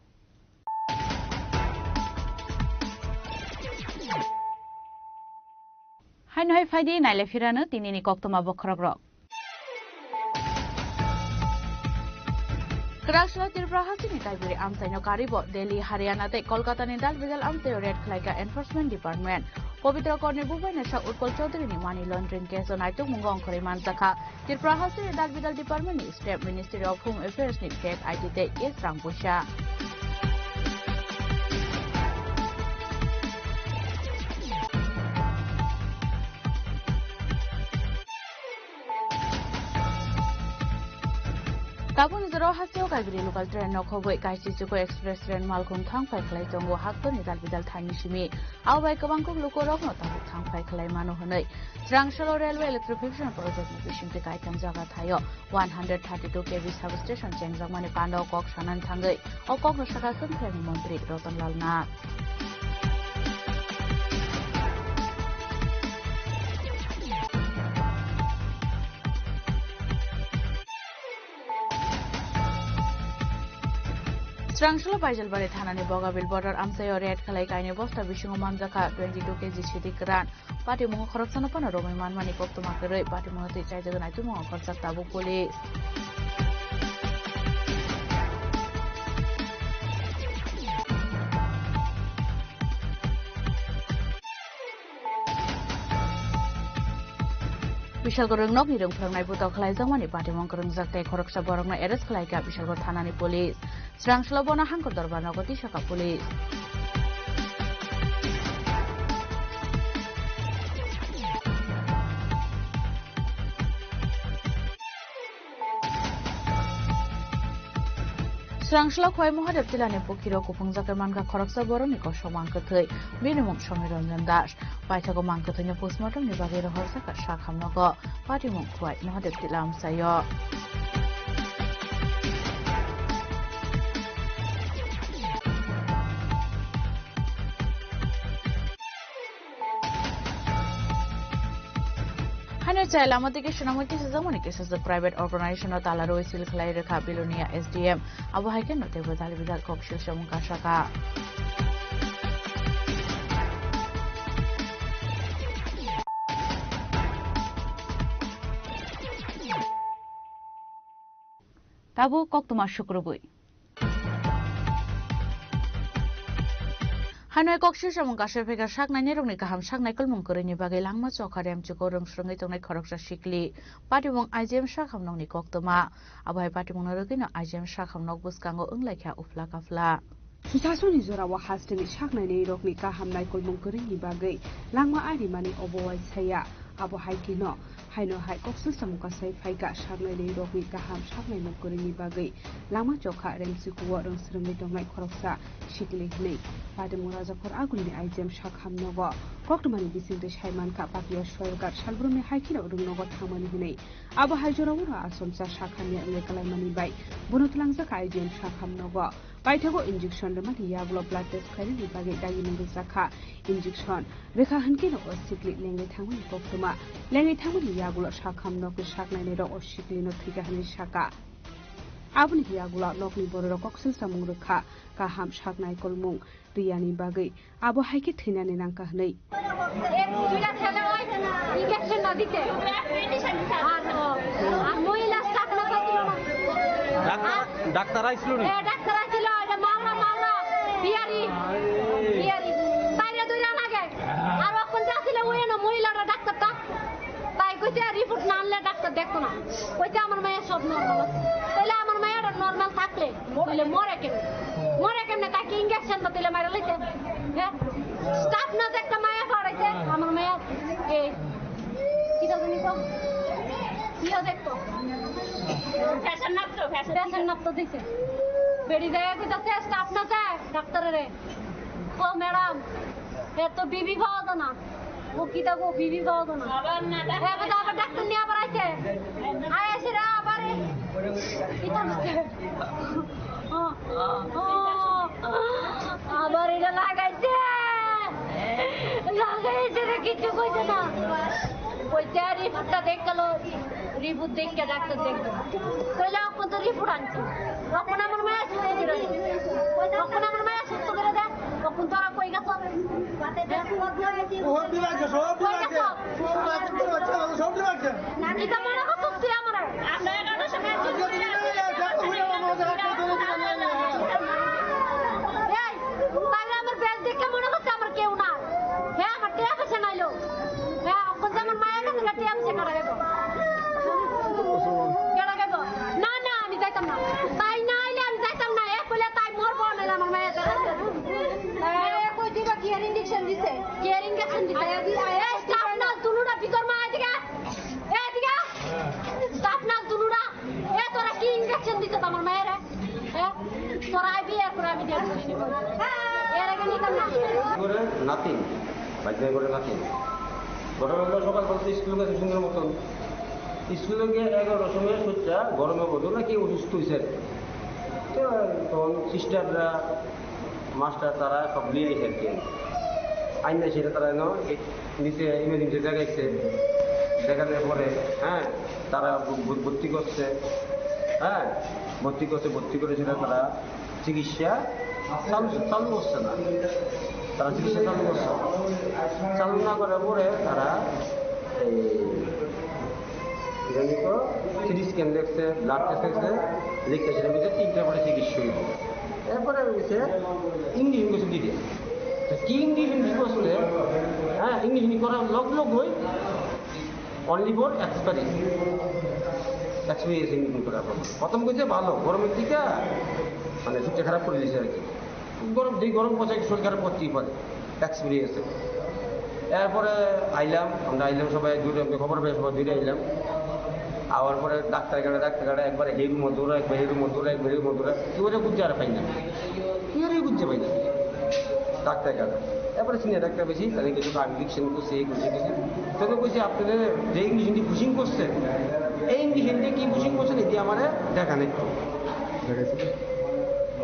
Haino hai phaidi naile phirano tinini koktwma bokhorokrok. Kwraksalo Tripura hasteni Kaiburi amchaino karwibo Delhi, Haryana tei Kolkatani dal bidal amchaio raid khlaikha Enforcement Department. Pobitra Korni bubaina sa Utpal Chaudharyni money laundering case-o naitukmungo ongkhorwi manjakha. Tripura hasteni dal bidal department ni step Ministry of Home Affairs ni fake I D tei case rang puisa. Tabukni jora hasteo Kaiburi local train no khobwi Kaisi Chuku Express train malkhung thang phai khlai tongo, haktorni dal bidal thaini simi. Abo bai kwbang kuk lukurokno tabuk thang phai khlai mano hwnwi Chwrangsalo Railway Electrification Project ni bisingtwi kaitham jaga thaio one hundred thirty two K V substation chengjakmani panda o kok sanani thangwi o kokno sakha Kwthwirangni montri Ratan Lal Nath. Chwrangsalo Baijalbari thanani Bogabil border amchaio raid khlai kainwi bosta bisingo manjakha twenty two K G sidi kwran. Patimungo khoroksano phano romwi manmani koktwma kwrwi, patimungo twi chaijagwi naitukmungo khorchak tabuk police. Bisalgo rwngnokni rwngphwrwngnai butok khlaijakmani patimung kwrwngjak tei khoroksa borokno arrest khlaikha Bisalgo thanani police. Chwrangsalo bono hangkor dorbar nogo tisakha police. Chwrangsalo Khowai Mahadev Tilani pukhiro kuphungjak khe mankha khoroksa borokni kosomang kwthwi. Bini mung Somi Ranjan Das. Paithago mang kwthwino postmortem ni bagwi rohorjakha sak hamnogo. Patimung Khowai Mahadev Tila amchaio. Haino chai lama twi kisa namwi tisajak mani kisa private organization o tala rwi seal khlai rwkha Bilonia S D M. Abo hai kheno teibo dal bidal kok sil samung kasaka. Tabuk koktwma sukrubwi. Hanoi kok sirsamung kasai phaikha saknainai rokni kaham saknai kulmung kwrwini bagwi langma chokha remchugo rwngsrwngwi tongnai khoroksa sikli. Patimung I G M sakham nokni koktwma. Abo hai patimungno rwgwino I G M sakham nok bwskango wnglaikha uphla kaphla. Susasoni jorao hasteni saknainai rokni kaham naikolmung kwrwini bagwi langma arimani obo waisaya. Abo hai kheno haino hai koksil samung kasai phaikha saknainai rokni kaham saknaino kwrwngni bagwi lama chokha remsikuo rwngsrwngwi tongnai khoroksa sikli hwnwi. Patimung Rajakhor agulini I G M sakham nogo koktwmani bisingtwi saimankha Papiya Soyergar salbrumni hai kheno rwngnogo thangmani hwnwi. Abo hai jorao oro asomsa sakhamya wngwi kwlaimani bai bono twlangjakha I G M sakham nogo. Paithago injection rwmani yagulo blood test khlainani bagwi dagimung rwjakha. Injection rwkha hwnkhe nogo sikli lengwi thangmani koktwma. Lengwi thangmani yagulo sakham nokni saknainairok o siklino thwikha hwnwi sakha. Aboni yagulo nokni bororok koksil samung rwkha, kaham saknai kolmung riyani bagwi. Abo hai khe thwinani nangkha hwnwi. এক দুইটা ছেলে ওই ইঞ্জেকশন না দিতে। আর, ও, আর মহিলা স্টাফ না চাইছিল না। ডাক্তার, আর ডাক্তার আইছিল নি? এ, ডাক্তার আইছিল, এটা মাওনা, মাওনা, বিহারি, বিহারি। তাইরে দুইটা লাগে। আর ওখান যে আসলে ওই না মহিলারা ডাক্তারটা। তাই কইছে রিপোর্ট না আনলে ডাক্তার দেখতো না। কইছে আমার মায়ের সব নরমাল আছে। তাহলে আমার মায়ের নরমাল থাকলে বলে মরে কেমনে? মরে কেমনে? তাকে ইঞ্জেকশন তো দিলে মারা লইছে। হ্যাঁ? স্টাফ না যে একটা মায়া পাড়াইছে, আমার মায়া এই কি জানি তো? কি দেখতো? ফ্যাশন নাপ তো, ফ্যাশন। ফ্যাশন নাপ তো দিছে। বেড়ি যায় কইতাছে স্টাফ না যায় ডাক্তারের। ও ম্যাডাম, এ তো বিবি পাওয়া যায় না। ও কি দেখো, বিবি পাওয়া যায় না। আবার না, এ কথা আবার ডাক্তার নিয়ে আবার আইছে। আয় এসে রে আবার এ-, কি করছে? ও, ও, আবার এটা লাগাইছে। লাগাইছে রে, কিছু কইছে না। কইছে রিপোর্টটা দেখ গেল। রিপোর্ট দেখে ডাক্তার দেখবো। কইলে অখন তো রিপোর্ট আনছি। অখন আমার মায়া সুস্থ করে দে। অখন আমার মায়া সুস্থ করে দে। অখন তোরা কই গেছ? সব বিভাগে, সব বিভাগে। সব বিভাগে। এটা মনে করছিস তুই আমার? এই, তাইলে আমার বেশ দেখে মনে হচ্ছে আমার কেউ না। হ্যাঁ, আমার টেয়া পয়সা নাইলো। হ্যাঁ, এখন যেমন মায়ের কাছে টেয়া পয়সা কাটা গেল। কাটা গেল। না, না, আমি যাইতাম না। তাই না আইলে আমি যাইতাম না। এক কইলে তাই মরবো, নাইলে আমার মায়ের কাছে। হ্যাঁ, কই দিবা, কি আর ইঞ্জেকশন দিছে? কি আর ইঞ্জেকশন দিছে? আয়া দি, আয়া এই স্টাফ নার্স দুলুটা ভিতর মা এদিকে। এদিকে। স্টাফ নার্স দুলুটা। এ, তোরা কি ইঞ্জেকশন দিছ আমার মায়ের? হ্যাঁ? তোরা আইবি, এরপর আমি দিয়ে দিচ্ছি। এর আগে নিতাম না। করে নাতিন, বাইক করে নাতিন। ঘটনা হলো সকাল বলতে স্কুল গেছে সুন্দর মতন। স্কুলে গিয়ে এগারোটার সময় শুনছে গরমে বোধ নাকি অসুস্থ হয়েছে। তো তখন সিস্টাররা, মাস্টার তারা সব নিয়ে এসে আর কি। আইন দেয় সেটা তারা এনে নিচে ইমার্জেন্সি জায়গায় এসে দেখানোর পরে, হ্যাঁ, তারা ভ-, ভ-, ভর্তি করছে, হ্যাঁ, ভর্তি করছে, ভর্তি করে সেটা তারা চিকিৎসা চালু, চালু করছে না। তারা চিকিৎসা চালু করছে না। চালু না করার পরে তারা এই জানি তো সিটি স্ক্যান দেখছে, ব্লাড টেস্ট দেখছে, দেখতে সেটা বলছে তিনটা পরে চিকিৎসা হইব। এরপরে হয়েছে ইঞ্জেকশন কিছু দিতে। তো কি ইঞ্জেকশন দিব আসলে? হ্যাঁ, ইঞ্জেকশন করার লগ লগই only for expiry, expiry injection করার পর। প্রথম কইছে ভালো, গরমের দিকে মানে শরীরটা খারাপ করে দিয়েছে আর কি। গরম, যেই গরম পড়ছে, শরীর খারাপ করতেই পারে, এক্সপিরিয়েন্স। এরপরে আইলাম, আমরা আইলাম সবাই দূরে, আমি খবর পেয়ে সবাই দূরে আইলাম। আওয়ার পরে ডাক্তার গেলে, ডাক্তার গেলে একবার হেরু মধুরা, একবার হেরু মধুরা, একবার হেরু মধুরা, কি করে বুঝতে আর পাই না, কি করে বুঝতে পাই না ডাক্তার গেলে। এরপরে সিনিয়র ডাক্তার বেশি, তাদের কিছু ইঞ্জেকশন করছে, এই করছে, কিছু। তবে কইছে, "আপনাদের যে ইঞ্জেকশনটি পুশিং করছে, এই ইঞ্জেকশনটি কি পুশিং করছেন, এটি আমার দেখা নেই।"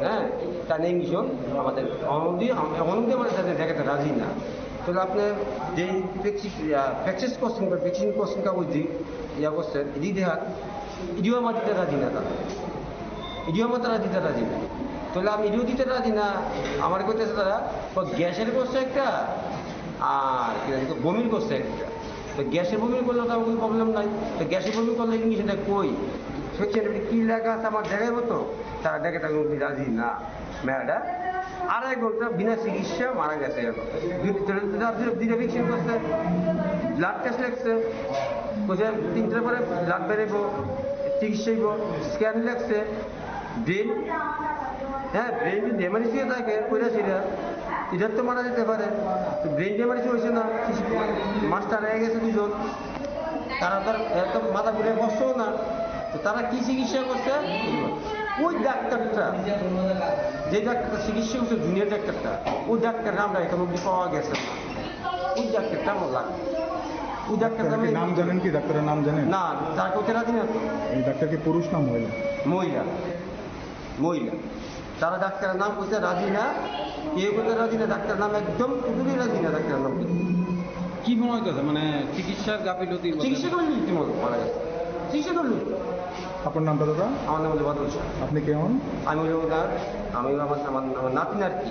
হ্যাঁ, তাহলে ইঞ্জেকশন আমাদের অনদি, অনদি আমরা তাদের দেখাতে রাজি না। তাহলে আপনি যেই প্র্যাকটিস, ইয়া, প্র্যাকটিস করছেন বা ভ্যাকসিন করছেন কাগজ দিয়ে, ইয়া করছেন, এটি দেখান, এটিও আমার দিতে রাজি না তারা। এটিও আমার তারা দিতে রাজি না। তাহলে আমি এটিও দিতে রাজি না, আমার কইতেছে তারা, তো গ্যাসের করছে একটা, আর কি জানি, বমির করছে একটা। তো গ্যাসের বমি করলে তো আমার কোনো প্রবলেম নাই। তো গ্যাসের বমি করলে ইংলিশে এটা কই? সেকশন কি লেখা আছে আমার দেখাইবো তো? তারা দেখে তাকে উনি রাজি না। ম্যাডাম, আড়াই ঘন্টা বিনা চিকিৎসা মারা গেছে। দুই-, দুই-, দুই-, দুই-, দুইটা ভ্যাকসিন করছে, ব্লাড টেস্ট লেখছে, কোথায় তিনটার পরে ব্লাড বেরোবো, চিকিৎসা হইব, স্ক্যান লেখছে, ব্রেন, হ্যাঁ, ব্রেন যদি ড্যামেজ হয়ে থাকে, কইরা সেটা এটা তো মারা যেতে পারে। তো ব্রেন ড্যামেজ হয়েছে না, মাস্টার হয়ে গেছে দুজন, তারা তো এত মাথা ঘুরে বসছেও না। তো তারা কি চিকিৎসা করছে? ওই ডাক্তারটা, যে ডাক্তারটা চিকিৎসা করছে, জুনিয়র ডাক্তারটা, ওই ডাক্তার নামটা এখন অব্দি পাওয়া গেছে না। ওই ডাক্তারটা আমার লাগবে। ওই ডাক্তারটা ডাক্তারের আমি নাম জানেন কি? ডাক্তারের নাম জানেন? না, তার কাছে রাজি না তো। এই ডাক্তার কি পুরুষ না মহিলা? মহিলা। মহিলা। তারা ডাক্তারের নাম করতে রাজি না, কেউ করতে রাজি না, ডাক্তারের নাম একদম পুরোপুরি রাজি না, ডাক্তারের নাম করতে। কি মনে হইতেছে? মানে, চিকিৎসার গাফিলতি বলতে? চিকিৎসা করলে ইতিমধ্যে মারা গেছে। চিকিৎসা করলে। আপনার নামটা দাদা? আমার নাম হলো বাদল শাহ। আপনি কে হন? আমি হলো ওনার, আমি হলো আমার, আমার, আমার নাতিন আর কি।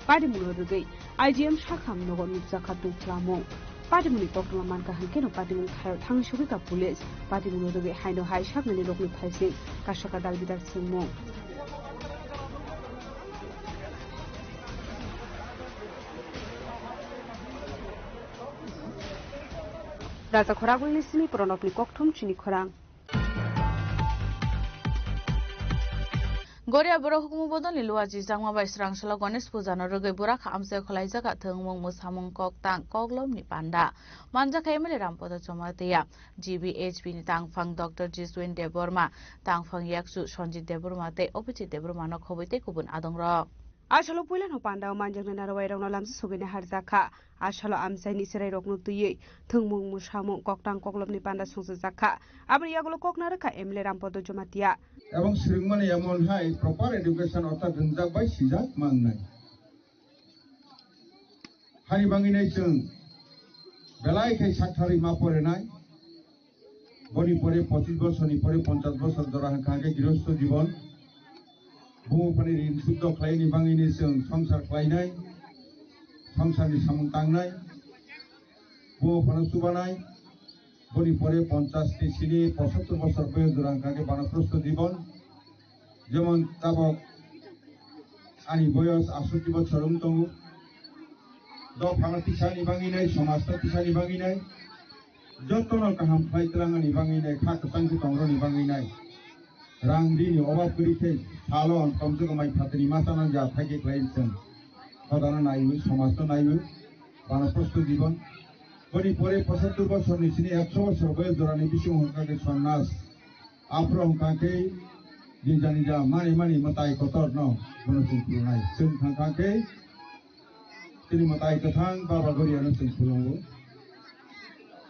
Patimungno rwgwi I G M sakham nogo nukjakha twi chwlamung. Patimungni koktwma mankha hwnkhe no patimung thaio thangwi sogwi ka police. Patimungno rwgwi haino hai saknani rokni phaising kasaka dalbidal swngmung. Raja Khoragulni simi Pranobni kokthum chini khorang. Goria borok hukumu bodolni luaji jakma bai srang salo Ganesh puja no rwgwi burakha amchai khwlaijak a thwngmung mwsamung koktang koklomni panda manjakha M L A Rampada Jamatia, G B H B ni tangphang Doctor Jiswin Debbarma, tangphang yakchu Sanjit Debbarma tei Abhijit Debbarma no khobwi tei kubun adongrok. A salo puilano pandao manjaknai narwai rokno lamsa sogwini harjakha. A salo amchaini chwrairokno twiwi thwngmung mwsamung koktang koklopni panda songchajak kha. Aboni yagulo kok narwkha M L A Rampada Jamatia. Ebong swrwngmani emon hai proper education orthat rwngjak bai sijak mangnai. Hani bangwi nai chwng belai khai sakthari ma porenai. Boni pore pochis bosorni pore ponchas bosor jora hwnkha hwnkhe girostho jibon. Bumo phani rin suddho khlaini bangwini chwng songsar khlainai, songsarni samung tangnai, bumo phano chubanai. Boni pore ponchas ni sini pochattor bosor boyos jora hwnkha hwnkhe banaprostho jibon. Jemon tabok ani boyos asotti bosor wng tongo. Dophano tisani bangwi nai, somajno tisani bangwi nai, jotono kaham khlai twlangani bangwi nai, kha kwchang khe tongroni bangwi nai. Rang rini obab kwrwi khe salo tomjwk mai phatani masa nang ja thaike khlai chwng. Hodano naiwi, somajno naiwi, banaprostho jibon. Boni pore pochattor bosorni sini ekso bosor boyos jorani bising hwnkha khe sonnas. Aphuru hwnkha khe nija nija mani mani mwtai kotorno bono chwng khulumnai. Chwng hwnkha khe chini mwtai kwthang Baba Goriano chwng khulumgo.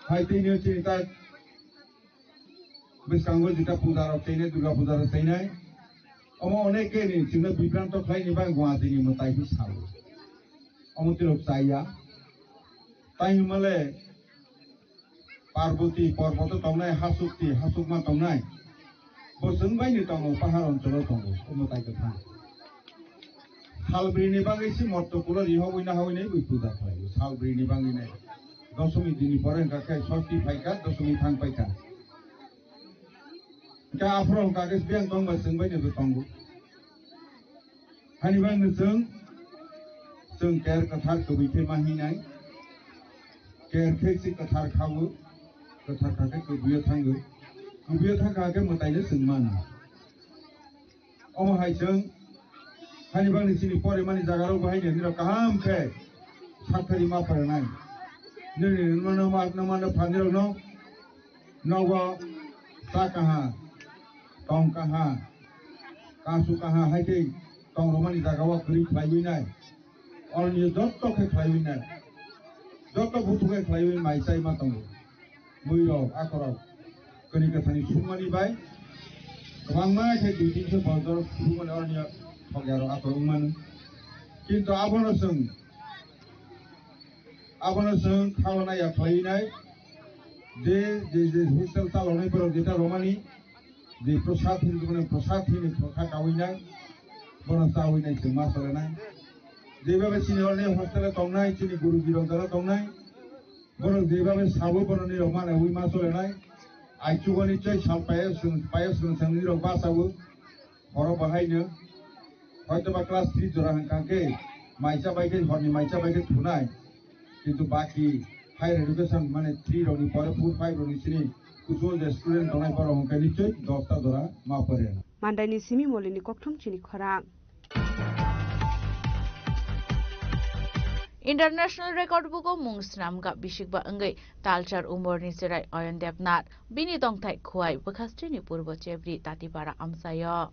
Hai tini chini tak bwskango jeta puja rok chainai, Durga puja rok chainai. Omo onek khe ni chwngno bibranto khlaini bagwi Guwahati ni mwtai khe sao. Omo twi rok chaya. Tai hwnmale Parboti porboto tongnai, hasukti hasukma tongnai. Bo chwng bai ni tongo, pahar oncholo tongo, omo tai kwthang. Salbrini bagwi se motto kulo rihogwi nahogwi nai bui puja khlai. Salbrini bagwi nai. Dosomi dini pore hwnkha khe sosti phaikha, dosomi thang paikha. Hwnkhe aphuru hwnkha khe biyang tongba chwng bai ni bo tongo. Hani bagwi chwng, chwng ker kwthar kwbwi khe ma hinai. Ker khe se kwthar khawo, kwthar kha khe kwbwi o thango. Kwbwi o thang kha khe mwtai no chwng mano. Omo hai chwng, hani bagwi chini porimani jaga rok bo hai nini rok kaham khe sathari ma pharanai. Nini nini mano ma, mano phanirok no. Nogo cha kaha, tong kaha, kasu kaha hai tei tong romani jaga o kwrwi khlaiwi nai. Oroni jotto khe khlaiwi nai. Jotto buthuk khe khlaiwi mai chai ma tongo. Mui rok, akorok, kwrwi kwthani sumani bai kwbangma khe dui tin khe bojor sumani oroni thokya rok akorok wng mano. Kintu abono chwng Abono chwng khawana ya khlaiwi nai. Je, je, je hostel chaloknai borok jeta romani, je prosad hinwi, mane prosad hinwi kha kawi nai, bono chawi nai chwng ma chole nai. Jeba bai chini oroni hostel o tongnai, chini guru girok jora tongnai, borok jeba bai sabo bono nirok ma naiwi ma chole nai. Aichugo ni choi sal payas, payas rok chwng nirok ba chawo. Borok bahaino hoitoba class three jora hwnkha khe maisa bai khe horni maisa bai khe thunai, kintu baki higher education mane three rokni pore four five rokni sini kuchuk je student tongnai borok hwnkhe nichoi dosta jora ma pore. Mandaini simi molini kokthum chini khorang. International Record Book o mung swnamkha bisikba wngwi talchar umorni chwrai Ayan Debnath. Bini tongthai Khowai bwkhasteni purbo chebri Tatipara amchaio.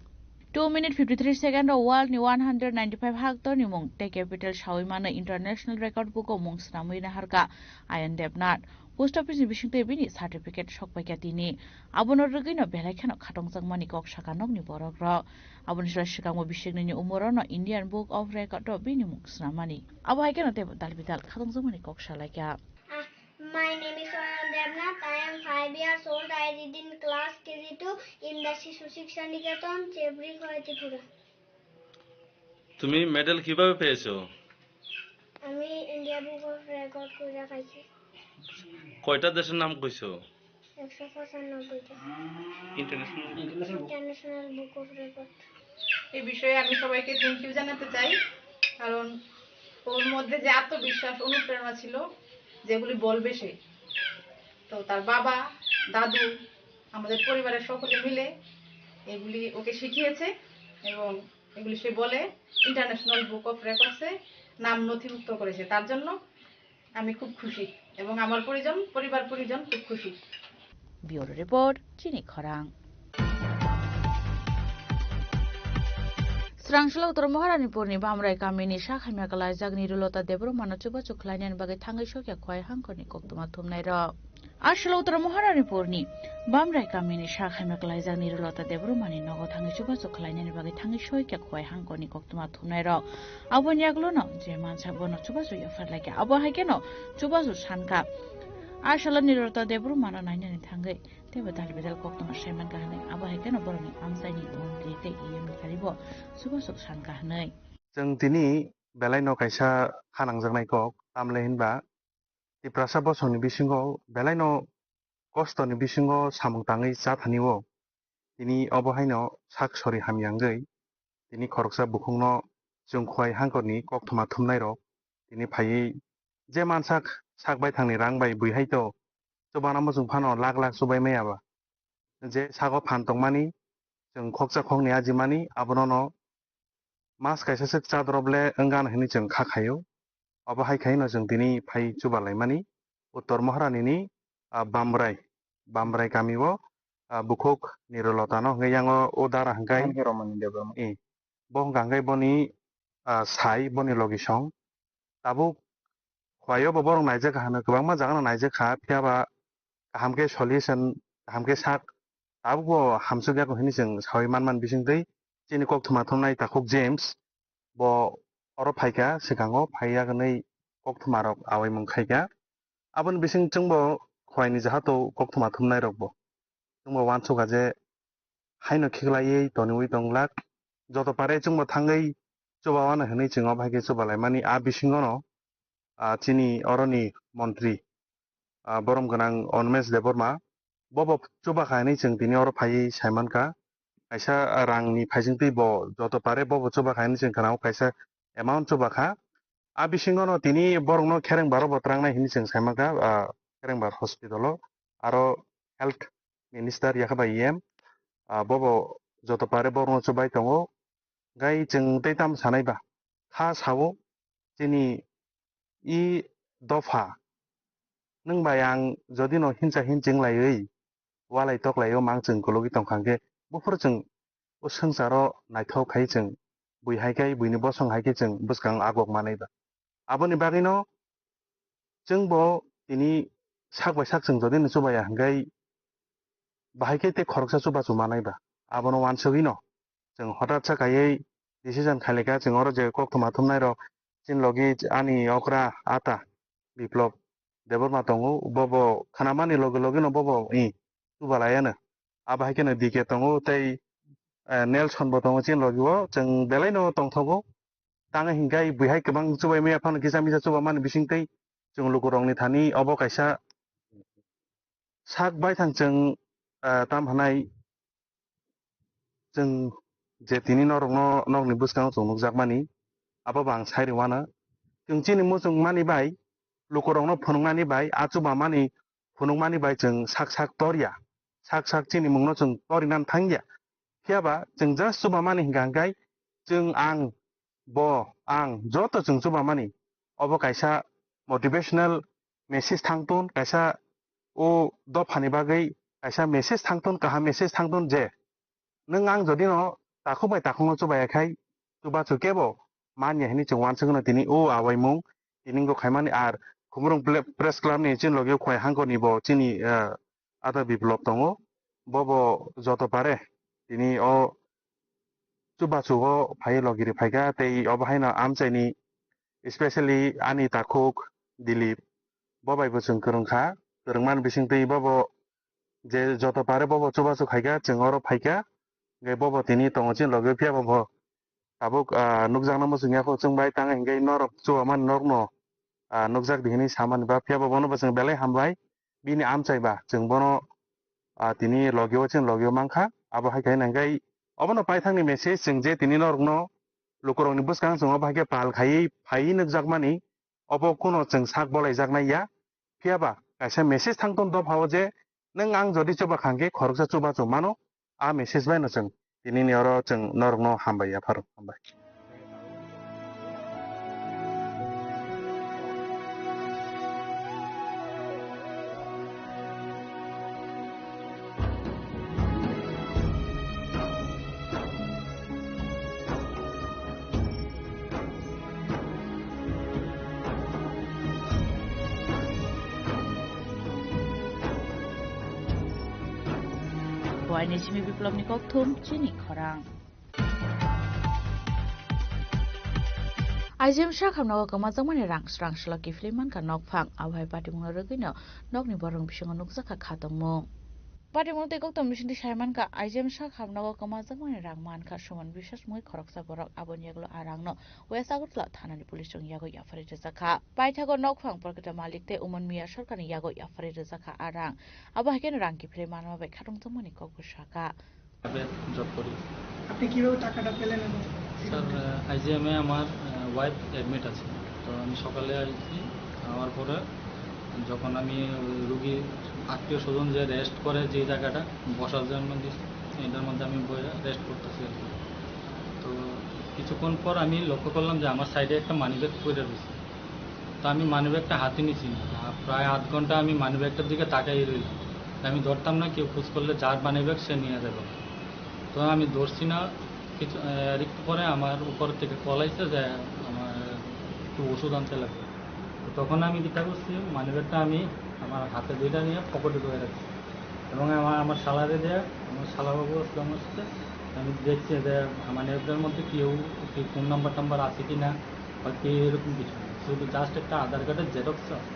Two minute fifty three second o world ni one hundred ninety five haktorni mung tei capital sawi mano International Record Book o mung swnamwi naharkha Ayan Debnath. Post office ni bisingtwi bini certificate sokpaikha tini. Abono rwgwino belai kheno khatongjakmani kok sakha nokni borokrok. Aboni salo swkango bisiknwini umorono Indian Book of Record o bini mung swnamani. Abo hai kheno teibo dalbidal khatongjakmani kok salaikha. Ah, my name is Ayan Debnath. I am five years old. I read in class K G two in the Shishu Shiksha Niketan, Chebri, Khowai, Tripura. তুমি মেডেল কিভাবে পেয়েছো? আমি India book of record খুঁজে পাইছি। কয়টা দেশের নাম কইছো? একশো পঁচানব্বইটা। International. International book of record. এই বিষয়ে আমি সবাইকে থ্যাংক ইউ জানাতে চাই, কারণ ওর মধ্যে যে আত্মবিশ্বাস, অনুপ্রেরণা ছিল, যেগুলি বলবে সে। তো তার বাবা, দাদু, আমাদের পরিবারের সকলে মিলে এগুলি ওকে শিখিয়েছে এবং এগুলি সে বলে ইন্টারন্যাশনাল বুক অফ রেকর্ডসে নাম নথিভুক্ত করেছে। তার জন্য আমি খুব খুশি এবং আমার পরিজন, পরিবার পরিজন খুব খুশি। Bureau Report, Chini Khorang. Srangsalo Uttor Maharanipurni Bamrai kamini sak hamya kalaijak Nirulota Debbarmano chubachu khlainani bagwi thangwi sokya Khowai hangkorni koktwma thumnairok. Aswlautra Maharanipurni Bamrai kamini sak hamya kalaijak Nirulota Debbarmani nogo thangwi chubachu khlainani bagwi thangwi soikha Khowai hangkorni koktwma thumnairok. Aboni yagulono je mansa bono chubachu yapharlaikha. Abo hai kheno chubachu sankha. Aswla Nirulota Debbarmano nainani thangwi teibo dal bedal koktwma saimankha hwnwi. Abo hai kheno borokni amchaini montri tei E M ni tharibo chubachu sankha hwnwi. Chwng tini belaino kaisa kha nangjaknai kok, tamle hinba Tiprasa bosongni bisingo belaino kostoni bisingo samung tangwi cha thanio. Tini obo haino sak sori hamya wngwi tini khoroksa bukhukno chwng Khowai hangkorni koktwma thumnairok tini phaiwi je mansak sak baithangni rang bai bui hai to chubana muchung phano lak lak chubai maya ba. Je sago phan tongmani chwng khoksa khokni ajimani abonono mas kaisa swk cha drop le wngano hinwi chwng kha khaio. Obo hai khaino chwng tini phai chuba laimani Uttor Maharani ni, ah, Bamrai, Bamrai kami o, ah, bukhuk Nirulota no hwnkhe yango o dara hwnkhe Ang Hiromani Debbarma. I, bo hwnkha hwnkhe boni, ah, sai boni logi song. Tabuk Khowai o bo borok naijak kha hwno, kwbangma jaga no naijak kha, phiya ba kaham khe solution, kaham khe sak, tabuk bo hamsuk ya hinwi chwng sawi man man bising twi chini koktwma thumnai takhuk James bo oro phaikha, swkango phaiya hwnwi koktwma rok awaimung khaikha. Aboni bising chwngbo Khowai ni jahato koktwma thumnai rokbo chwngbo uansukha je haino khiklaiwi toniwi tonglak, joto pare chwngbo thangwi chuba wano hinwi chwng obo hai khe chuba laimani. A bisingono, ah, chini oroni montri, ah, borom gwnang Onmesh Debbarma, bobo chuba kha hinwi chwng tini oro phaiwi saimankha. Kaisa rangni phaisingtwi bo joto pare bobo chuba kha hinwi chwng khna-o, kaisa amount chuba kha. A bisingono tini borokno Kherengbar-o bo trangnai hinwi chwng saimankha, ah, Kherengbar hospital-o. Aro health minister yakha bai E M, ah, bobo joto pare borokno chubai tongo. Gai chwng tei tamo sanai ba? Kha sao chini i dopha. Nwng bai ang jodi no hinsa hinching laiwi, walai toklai o mang chwng kologwi tongkha hwnkhe, buphuru chwng o swngcharo naithok khai chwng bui hai khe, buini bosong hai khe chwng bwskang agok manai ba. Aboni bagwino chwngbo tini sak bai sak chwng jodi no chubaya hwnkhe, bahai khe tei khoroksa chubachu manai ba. Abono uansugwino chwng hotat sa kaiwi decision khailika, chwng oro je koktwma thumnai rok chini logi ani okra ata Biplop Debbarma tongo, bobo khnamani loge loge no bobo i chubalayano. Abo hai kheno D K tongo tei, eh, Nelson bo tongo chini logi o, chwng belai no tongthogo. Tang hinkhe bui hai kwbang chubai maya phano kisa misa chubamani bisingtwi chwng lukurokni thani obo kaisa sak baithang chwng, ah, tam hwnai chwng je tini norokno nokni bwskango chwng nukjakmani, abo bo ang sai rwmano. Chwng chini muchungmani bai, lukurokno phunuknani bai, a chubamani phunukmani bai chwng sak sak torya, sak sak chini mungno chwng torinani thangya. Phiya ba chwng just chubamani hinkha hinkhai chwng ang bo ang joto chwng chubamani obo kaisa motivational message thangtun, kaisa o dophani bagwi kaisa message thangtun, kaham message thangtun je nwng ang jodi no takhuk bai takhukno chubaya khai chubachu kebo manya hinwi chwng uansukno tini o awaimung tini wngkha khaimani. Ar Khumulwng ple-, Press Club ni chini logi khwlai hangkoni bo chini, ah, Ada Biplop tongo, bobo joto pare tini o chubachu o phaiwi logi ri phaikha tei obo haino amchaini specially ani takhuk Dilip bo bai bo chwng kwrwngkha, kwrwngmani bisingtwi bobo je joto pare bobo chubachu khaikha, chwng oro phaikha, hwnkhe bobo tini tongo chini logi, phiyaba bo tabuk, ah, nukjakna muchungya kho chwng bai tang hwnkhe norok chubamani norokno, ah, nukjak di hinwi samani ba, phiyaba bono bo chwng belai hambai, bini amchai ba chwng bono, ah, tini logio chwng logio mankha, abo hai khe hwnkhe obono paithakni message chwng je tini norokno lukurokni bwskang chwng obo hai khe pal khaiwi phaiwi nukjakmani, obo kuno chwng sak bolaijak nai ya, phiyaba kaisa message thangtong dophao je nwng ang jodi chuba khangkhe khoroksa chubachu mano, a message bai no chwng tini ni oro chwng norok no hambai yapharo, hambai. Buaini simi Biplopni kokthum chini khorang. Aijemsa khamnago kwmajakmani rang srang salo kiphilwi mankha nokphang, abohai patimungno rwgwino nokni borok bisingo nukjakha khatungmung. Patimung tei kokthum bisingtwi sai mankha, Aijemsa khamnago kwmajakmani rang mankha Suman Biswas mungwi khoroksa borok, aboni yagulo a rangno West Agartala thanani police rokni yago yapharwi rwjakha. Paithago nokphang Porkita Malik tei Uman Miya Sarkarni yago yapharwi rwjakha a rang. Abo hai kheno rang kiphilwi manma bai khatungjakmani kokbo sakha. Private job করি। আপনি কিভাবে টাকাটা পেলেন এবং স্যার, আইজিএমে আমার, আহ, wife admit আছে। তো আমি সকালে আসছি, আমার পরে যখন আমি ওই রুগী আত্মীয় স্বজন যে রেস্ট করে যে জায়গাটা, বসার জন্য দিছে, এটার মধ্যে আমি বইয়া রেস্ট করতেছি আর কি। তো কিছুক্ষণ পর আমি লক্ষ্য করলাম যে আমার সাইডে একটা মানিব্যাগ পড়ে রয়েছে। তো আমি মানিব্যাগটা হাতে নিছি না। আহ, প্রায় আধ ঘন্টা আমি মানিব্যাগটার দিকে তাকাই রইলাম। আমি ধরতাম না, কেউ খোঁজ করলে যার মানিব্যাগ সে নিয়ে যাবে। তো আমি ধরছি না। কিছু, আহ, আর একটু পরে আমার উপর থেকে কল আইছে যে আমার একটু ওষুধ আনতে লাগবে। তো তখন আমি কিতা করছি, মানিব্যাগটা আমি আমার হাতে দুইটা নিয়ে পকেটে ঢুকে রাখছি। এবং আমার, আমার শালারে দিয়ে, আমার শালাবাবু আসলে আমার সাথে, আমি দেখছি যে মানিব্যাগটার মধ্যে কেউ, কি ফোন নাম্বার টাম্বার আছে কি না, বা কি এরকম কিছু না, শুধু জাস্ট একটা আধার কার্ডের জেরক্স আছে,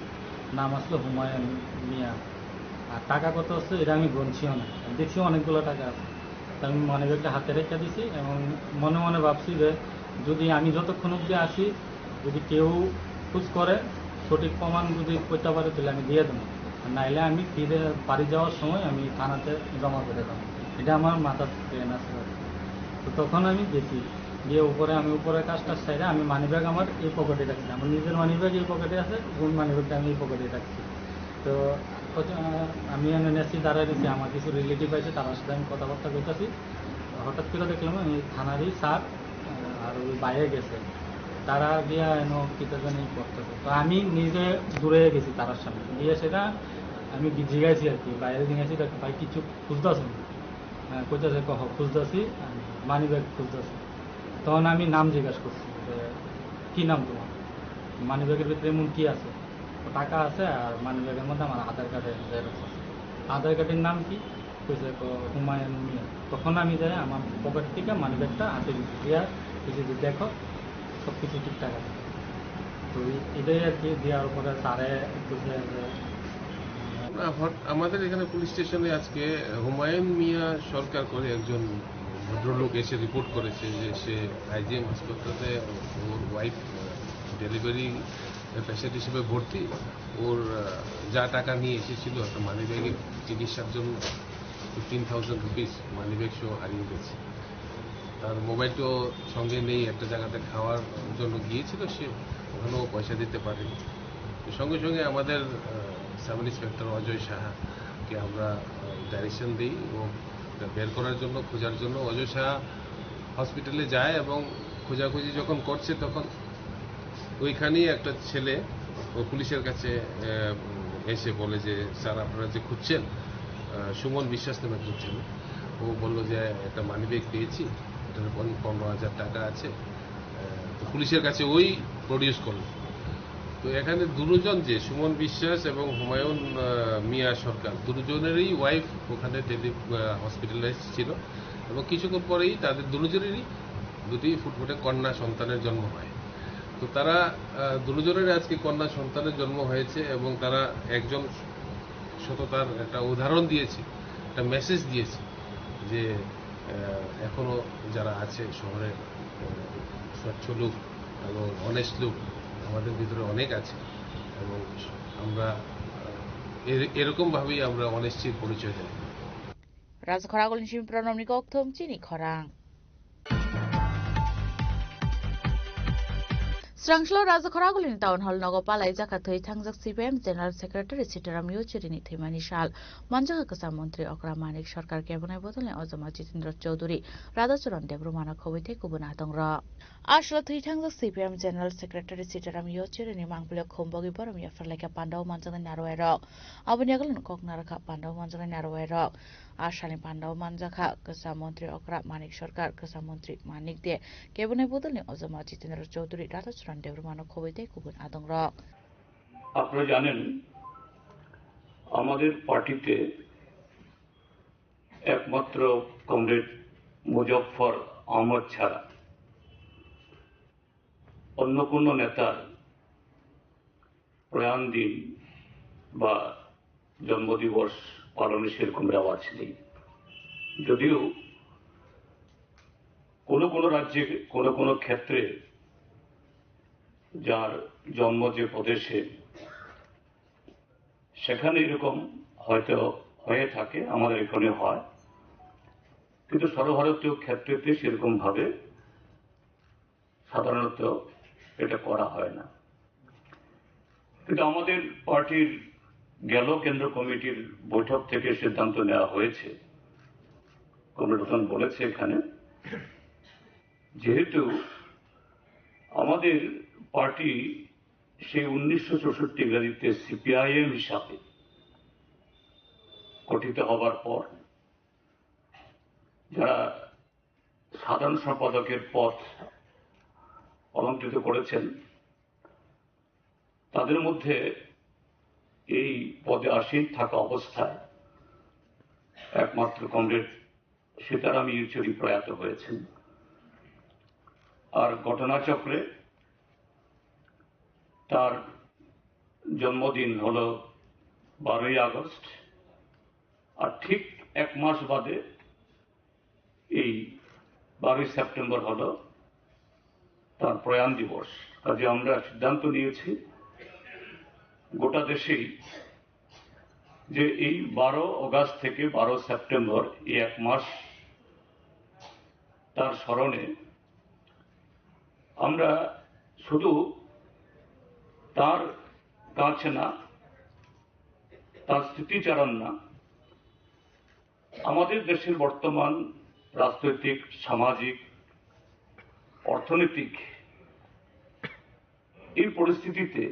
নাম আসলে হুমায়ুন মিয়া। আর টাকা কত আছে এটা আমি গুনছিও না, আমি দেখছি অনেকগুলো টাকা আছে। তো আমি মানিব্যাগটা হাতে রেখে দিছি এবং মনে মনে ভাবছি যে যদি আমি যতক্ষণ অবধি আছি, যদি কেউ খোঁজ করে, সঠিক প্রমাণ যদি করতে পারে, তাহলে আমি দিয়ে দেবো। আর নাইলে আমি ফিরে বাড়ি যাওয়ার সময় আমি থানাতে জমা করে দেবো। এটা আমার মাথার প্ল্যান আছে আর কি। তো তখন আমি গেছি, গিয়ে উপরে, আমি উপরে কাজটা সেরে আমি মানিব্যাগ আমার এই পকেটে রাখছি, আমার নিজের মানিব্যাগ এই পকেটে আছে, ওই মানিব্যাগটা আমি এই পকেটে রাখছি। তো কত-, আহ, আমি এনে নেছি, দাঁড়ায় রয়েছি, আমার কিছু রিলেটিভ আছে, তার সাথে আমি কথাবার্তা করতেছি। হঠাৎ করে দেখলাম আমি থানারই স্যার, আহ, আর ওই বাইরে গেছে, তারা গিয়া এনে কিতা জানি করতেছে। তো আমি নিজে দূরে গেছি তারার সামনে, গিয়ে সেটা আমি গি-, জিজ্ঞাসি আর কি, বাইরে জিজ্ঞাসি, "ভাই, কিছু খুঁজতেছেন?" আহ, কইতেছে, "কহ, খুঁজতেছি, মানিব্যাগ খুঁজতেছি।" তখন আমি নাম জিজ্ঞাসা করছি যে, "কি নাম তোমার?" মানিব্যাগের ভিতরে এমন কি আছে? "ও, টাকা আছে আর মানিব্যাগের মধ্যে আমার আধার কার্ডের জেরক্স আছে।" "আধার কার্ডের নাম কি?" কইছে, "ক-, হুমায়ুন মিয়া।" তখন আমি যাই আমার পকেট থেকে মানিব্যাগটা হাতে দিছি, দিয়া কইছে যে, "দেখো, সব কিছু ঠিকঠাক আছে।" তো এই, এটাই আর কি, দেওয়ার পরে স্যারে কইছে যে, না, হট-, আমাদের এখানে পুলিশ স্টেশনে আজকে হুমায়ুন মিয়া সরকার করে একজন ভদ্রলোক এসে রিপোর্ট করেছে যে সে আইজিএম হাসপাতালে ওর ওয়াইফ, আহ, ডেলিভারি পেশেন্ট হিসেবে ভর্তি। ওর, আহ, যা টাকা নিয়ে এসেছিল একটা মানিব্যাগে চিকিৎসার জন্য, ফিফটিন থাউজেন্ড রুপিস মানিব্যাগ সহ হারিয়ে গেছে। তার মোবাইলটাও সঙ্গে নেই, একটা জায়গাতে খাওয়ার জন্য গিয়েছিল সে, ওখানেও পয়সা দিতে পারেনি। তো সঙ্গে সঙ্গে আমাদের, আহ, সাব ইন্সপেক্টর অজয় সাহাকে আমরা, আহ, ডাইরেকশন দিই এবং বের করার জন্য, খোঁজার জন্য। অজয় সাহা হসপিটালে যায় এবং খোঁজাখুঁজি যখন করছে, তখন ওইখানেই একটা ছেলে ও পুলিশের কাছে আহ, এসে বলে যে, "স্যার, আপনারা যে খুঁজছেন, আহ, সুমন বিশ্বাস নামে খুঁজছেন।" ও বলল যে, "একটা মানি ব্যাগ পেয়েছি, এটার পন-, পনেরো হাজার টাকা আছে।" আহ, তো পুলিশের কাছে ওই প্রডিউস করলো। তো এখানে দুজন, যে সুমন বিশ্বাস এবং হুমায়ুন আহ, মিয়া সরকার, দুজনেরই ওয়াইফ ওখানে ডেলি হসপিটালাইজ ছিল এবং কিছুক্ষণ পরেই তাদের দুজনেরই দুটি ফুটফুটে কন্যা সন্তানের জন্ম হয়। তো তারা আহ, দুজনের আজকে কন্যা সন্তানের জন্ম হয়েছে এবং তারা একজন সততার একটা উদাহরণ দিয়েছে, একটা মেসেজ দিয়েছে যে আহ, এখনো যারা আছে শহরে আহ, স্বচ্ছ লোক এবং অনেস্ট লোক আমাদের ভিতরে অনেক আছে এবং আমরা আহ, এর- এরকমভাবেই আমরা অনেস্টির পরিচয় দেয়। Rajakhoragulni simi Pranamni kokthum chini khorang. Srangslo Rajakhoragulni Town Hall nogo palai jakha thwi thangjak C P M General Secretary Sitaram Yechurini thwimani sal. Manjakha kwcham montri okra Manik Sarkar kebonai bodolni ojama Jitendra Chowdhury, Radhacharan Debbarmano khobwi tei kubun adongrok. Aswk thwi thangjak C P M General Secretary Sitaram Yechurini mangpilio khumbogi borom yapharlaikha pandao manjaknai narwai rok. Aboni agulino kok narwkha pandao manjaknai narwai rok. A salni pandao manjakha kwcham montri okra Manik Sarkar, kwcham montri Manik De, kebonai bodolni ojama Jitendra Chowdhury, Radhacharan Debbarmano khobwi tei kubun adongrok. আপনারা জানেন, আমাদের পার্টিতে একমাত্র কমরেড মুজফফর আহমদ ছাড়া অন্য কোনো নেতার প্রয়াণ দিন বা জন্মদিবস পালনে সেরকম রেওয়াজ নেই। যদিও কোনো কোনো রাজ্যে, কোনো কোনো ক্ষেত্রে যার জন্ম যে প্রদেশে, সেখানে এরকম হয়তো হয়ে থাকে, আমাদের এখানে হয়, কিন্তু সর্বভারতীয় ক্ষেত্রেতে সেরকম ভাবে সাধারণত এটা করা হয় না। কিন্তু আমাদের পার্টির গেল কেন্দ্র কমিটির বৈঠক থেকে সিদ্ধান্ত নেওয়া হয়েছে, কমিটি প্রধান বলেছে এখানে, যেহেতু আমাদের পার্টি সেই উনিশশো চৌষট্টি ইংরাজিতে সিপিআইএম হিসাবে গঠিত হবার পর যারা সাধারণ সম্পাদকের পদ অলংকৃত করেছেন, তাদের মধ্যে এই পদে আসীন থাকা অবস্থায় একমাত্র কমরেড সীতারাম ইয়েচুরি প্রয়াত হয়েছেন। আর ঘটনাচক্রে তার জন্মদিন হলো বারোই আগস্ট, আর ঠিক এক মাস বাদে এই বারোই সেপ্টেম্বর হলো তার প্রয়াণ দিবস। কাজে আমরা সিদ্ধান্ত নিয়েছি গোটা দেশেই যে এই বারো আগস্ট থেকে বারো সেপ্টেম্বর, এই এক মাস তার স্মরণে আমরা শুধু তার কাছে না, তার স্মৃতিচারণ না, আমাদের দেশের বর্তমান রাজনৈতিক, সামাজিক, অর্থনৈতিক এই পরিস্থিতিতে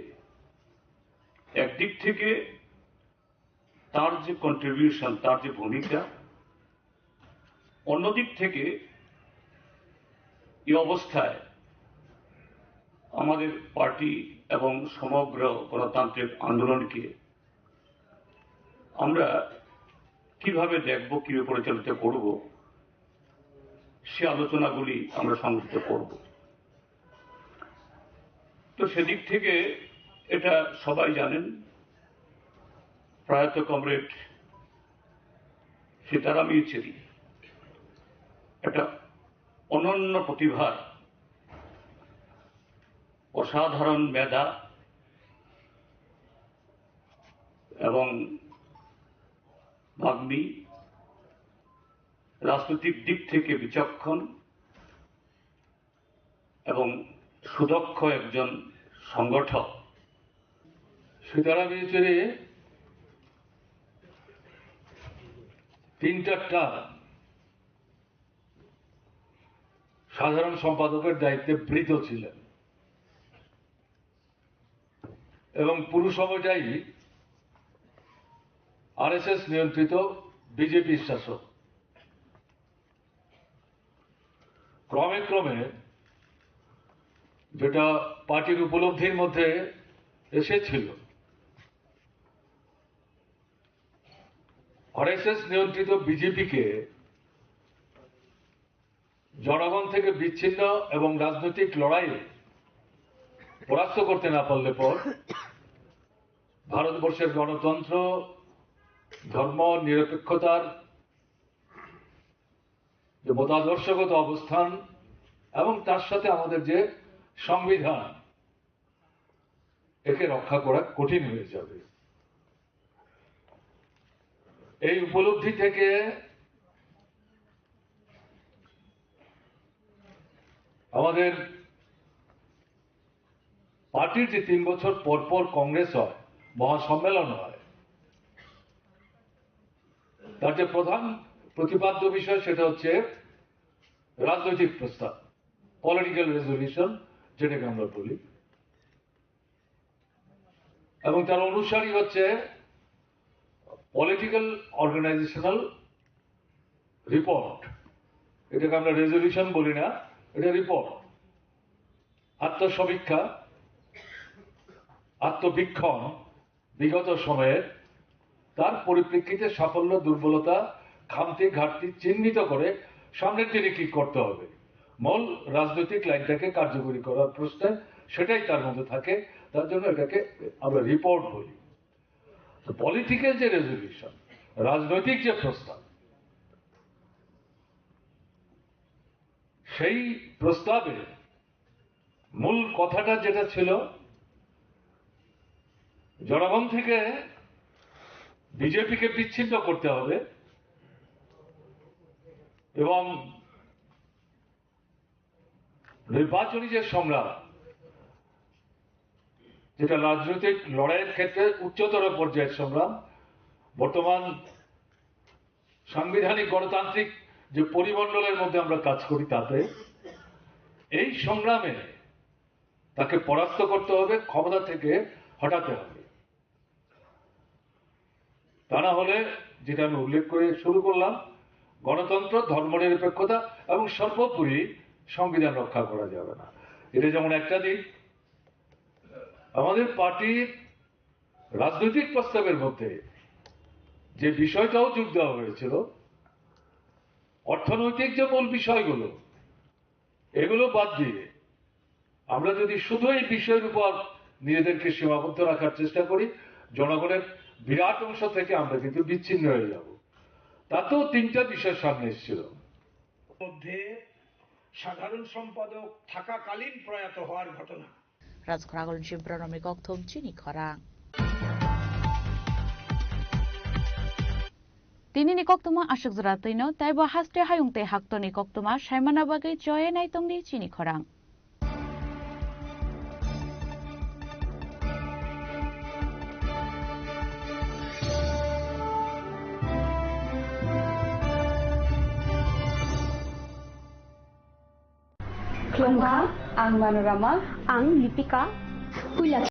একদিক থেকে তার যে কন্ট্রিবিউশন, তার যে ভূমিকা, অন্যদিক থেকে এই অবস্থায় আমাদের পার্টি এবং সমগ্র গণতান্ত্রিক আন্দোলনকে আমরা কিভাবে দেখব, কিভাবে পরিচালিত করব, সে আলোচনাগুলি আমরা সংগঠিত করব। তো সেদিক থেকে এটা সবাই জানেন, প্রয়াত কমরেড সীতারাম ইয়েচুরি একটা অনন্য প্রতিভার অসাধারণ মেধা এবং বাগ্মী, রাজনৈতিক দিক থেকে বিচক্ষণ এবং সুদক্ষ একজন সংগঠক। সীতারাম ইয়েচুরি তিনটা টার্ম সাধারণ সম্পাদকের দায়িত্বে বৃত ছিলেন। এবং পুরো সময়টাই আরএসএস নিয়ন্ত্রিত বিজেপির শাসন। ক্রমে ক্রমে যেটা পার্টির উপলব্ধির মধ্যে এসেছিল, আরএসএস নিয়ন্ত্রিত বিজেপিকে জনগণ থেকে বিচ্ছিন্ন এবং রাজনৈতিক লড়াইয়ে পরাস্ত করতে না পারলে পর ভারতবর্ষের গণতন্ত্র, ধর্ম নিরপেক্ষতার যে মতাদর্শগত অবস্থান এবং তার সাথে আমাদের যে সংবিধান, একে রক্ষা করা কঠিন হয়ে যাবে। এই উপলব্ধি থেকে আমাদের পার্টির যে তিন বছর পর পর কংগ্রেস হয়, মহাসম্মেলন হয়, তার যে প্রধান প্রতিপাদ্য বিষয় সেটা হচ্ছে রাজনৈতিক প্রস্তাব, পলিটিক্যাল রেজলিউশন যেটাকে আমরা বলি, এবং তার অনুসারী হচ্ছে পলিটিক্যাল অর্গানাইজেশনাল রিপোর্ট। এটাকে আমরা রেজলিউশন বলি না, এটা রিপোর্ট। আত্মসমীক্ষা, আত্মবীক্ষণ, বিগত সময়ের তার পরিপ্রেক্ষিতে সাফল্য, দুর্বলতা, খামতি, ঘাটতি চিহ্নিত করে সামনের দিনে কি করতে হবে, মূল রাজনৈতিক লাইনটাকে কার্যকরী করার প্রশ্নে সেটাই তার মধ্যে থাকে। তার জন্য এটাকে আমরা রিপোর্ট বলি। তো পলিটিক্যাল যে রেজলিউশন, রাজনৈতিক যে প্রস্তাব, সেই প্রস্তাবে মূল কথাটা যেটা ছিল, জনগণ থেকে বিজেপিকে বিচ্ছিন্ন করতে হবে এবং নির্বাচনী যে সংগ্রাম, যেটা রাজনৈতিক লড়াইয়ের ক্ষেত্রে উচ্চতর পর্যায়ের সংগ্রাম, বর্তমান সাংবিধানিক গণতান্ত্রিক যে পরিমণ্ডলের মধ্যে আমরা কাজ করি, তাতে এই সংগ্রামে তাকে পরাস্ত করতে হবে, ক্ষমতা থেকে হটাতে হবে। তা না হলে, যেটা আমি উল্লেখ করে শুরু করলাম, গণতন্ত্র, ধর্মনিরপেক্ষতা এবং সর্বোপরি সংবিধান রক্ষা করা যাবে না। এটা যেমন একটা দিক। আমাদের পার্টির রাজনৈতিক প্রস্তাবের মধ্যে যে বিষয়টাও যোগ দেওয়া হয়েছিল, অর্থনৈতিক যে মূল বিষয়গুলো, এগুলো বাদ দিয়ে আমরা যদি শুধু এই বিষয়ের উপর নিজেদেরকে সীমাবদ্ধ রাখার চেষ্টা করি, জনগণের বিরাট অংশ থেকে আমরা কিন্তু বিচ্ছিন্ন হয়ে যাব। তাতেও তিনটা বিষয় সামনে এসেছিল। মধ্যে সাধারণ সম্পাদক থাকাকালীন প্রয়াত হওয়ার ঘটনা। Rajkhorang Golden Chibra Romni Kokthum chini khorang. Tini ni koktuma aswk jora twino, taibo haste hayung tei haktorni koktuma saimana bagwi choye nai tongdi chini khorang. Khulumkha, ang Manorama. Ang Lipika. Puila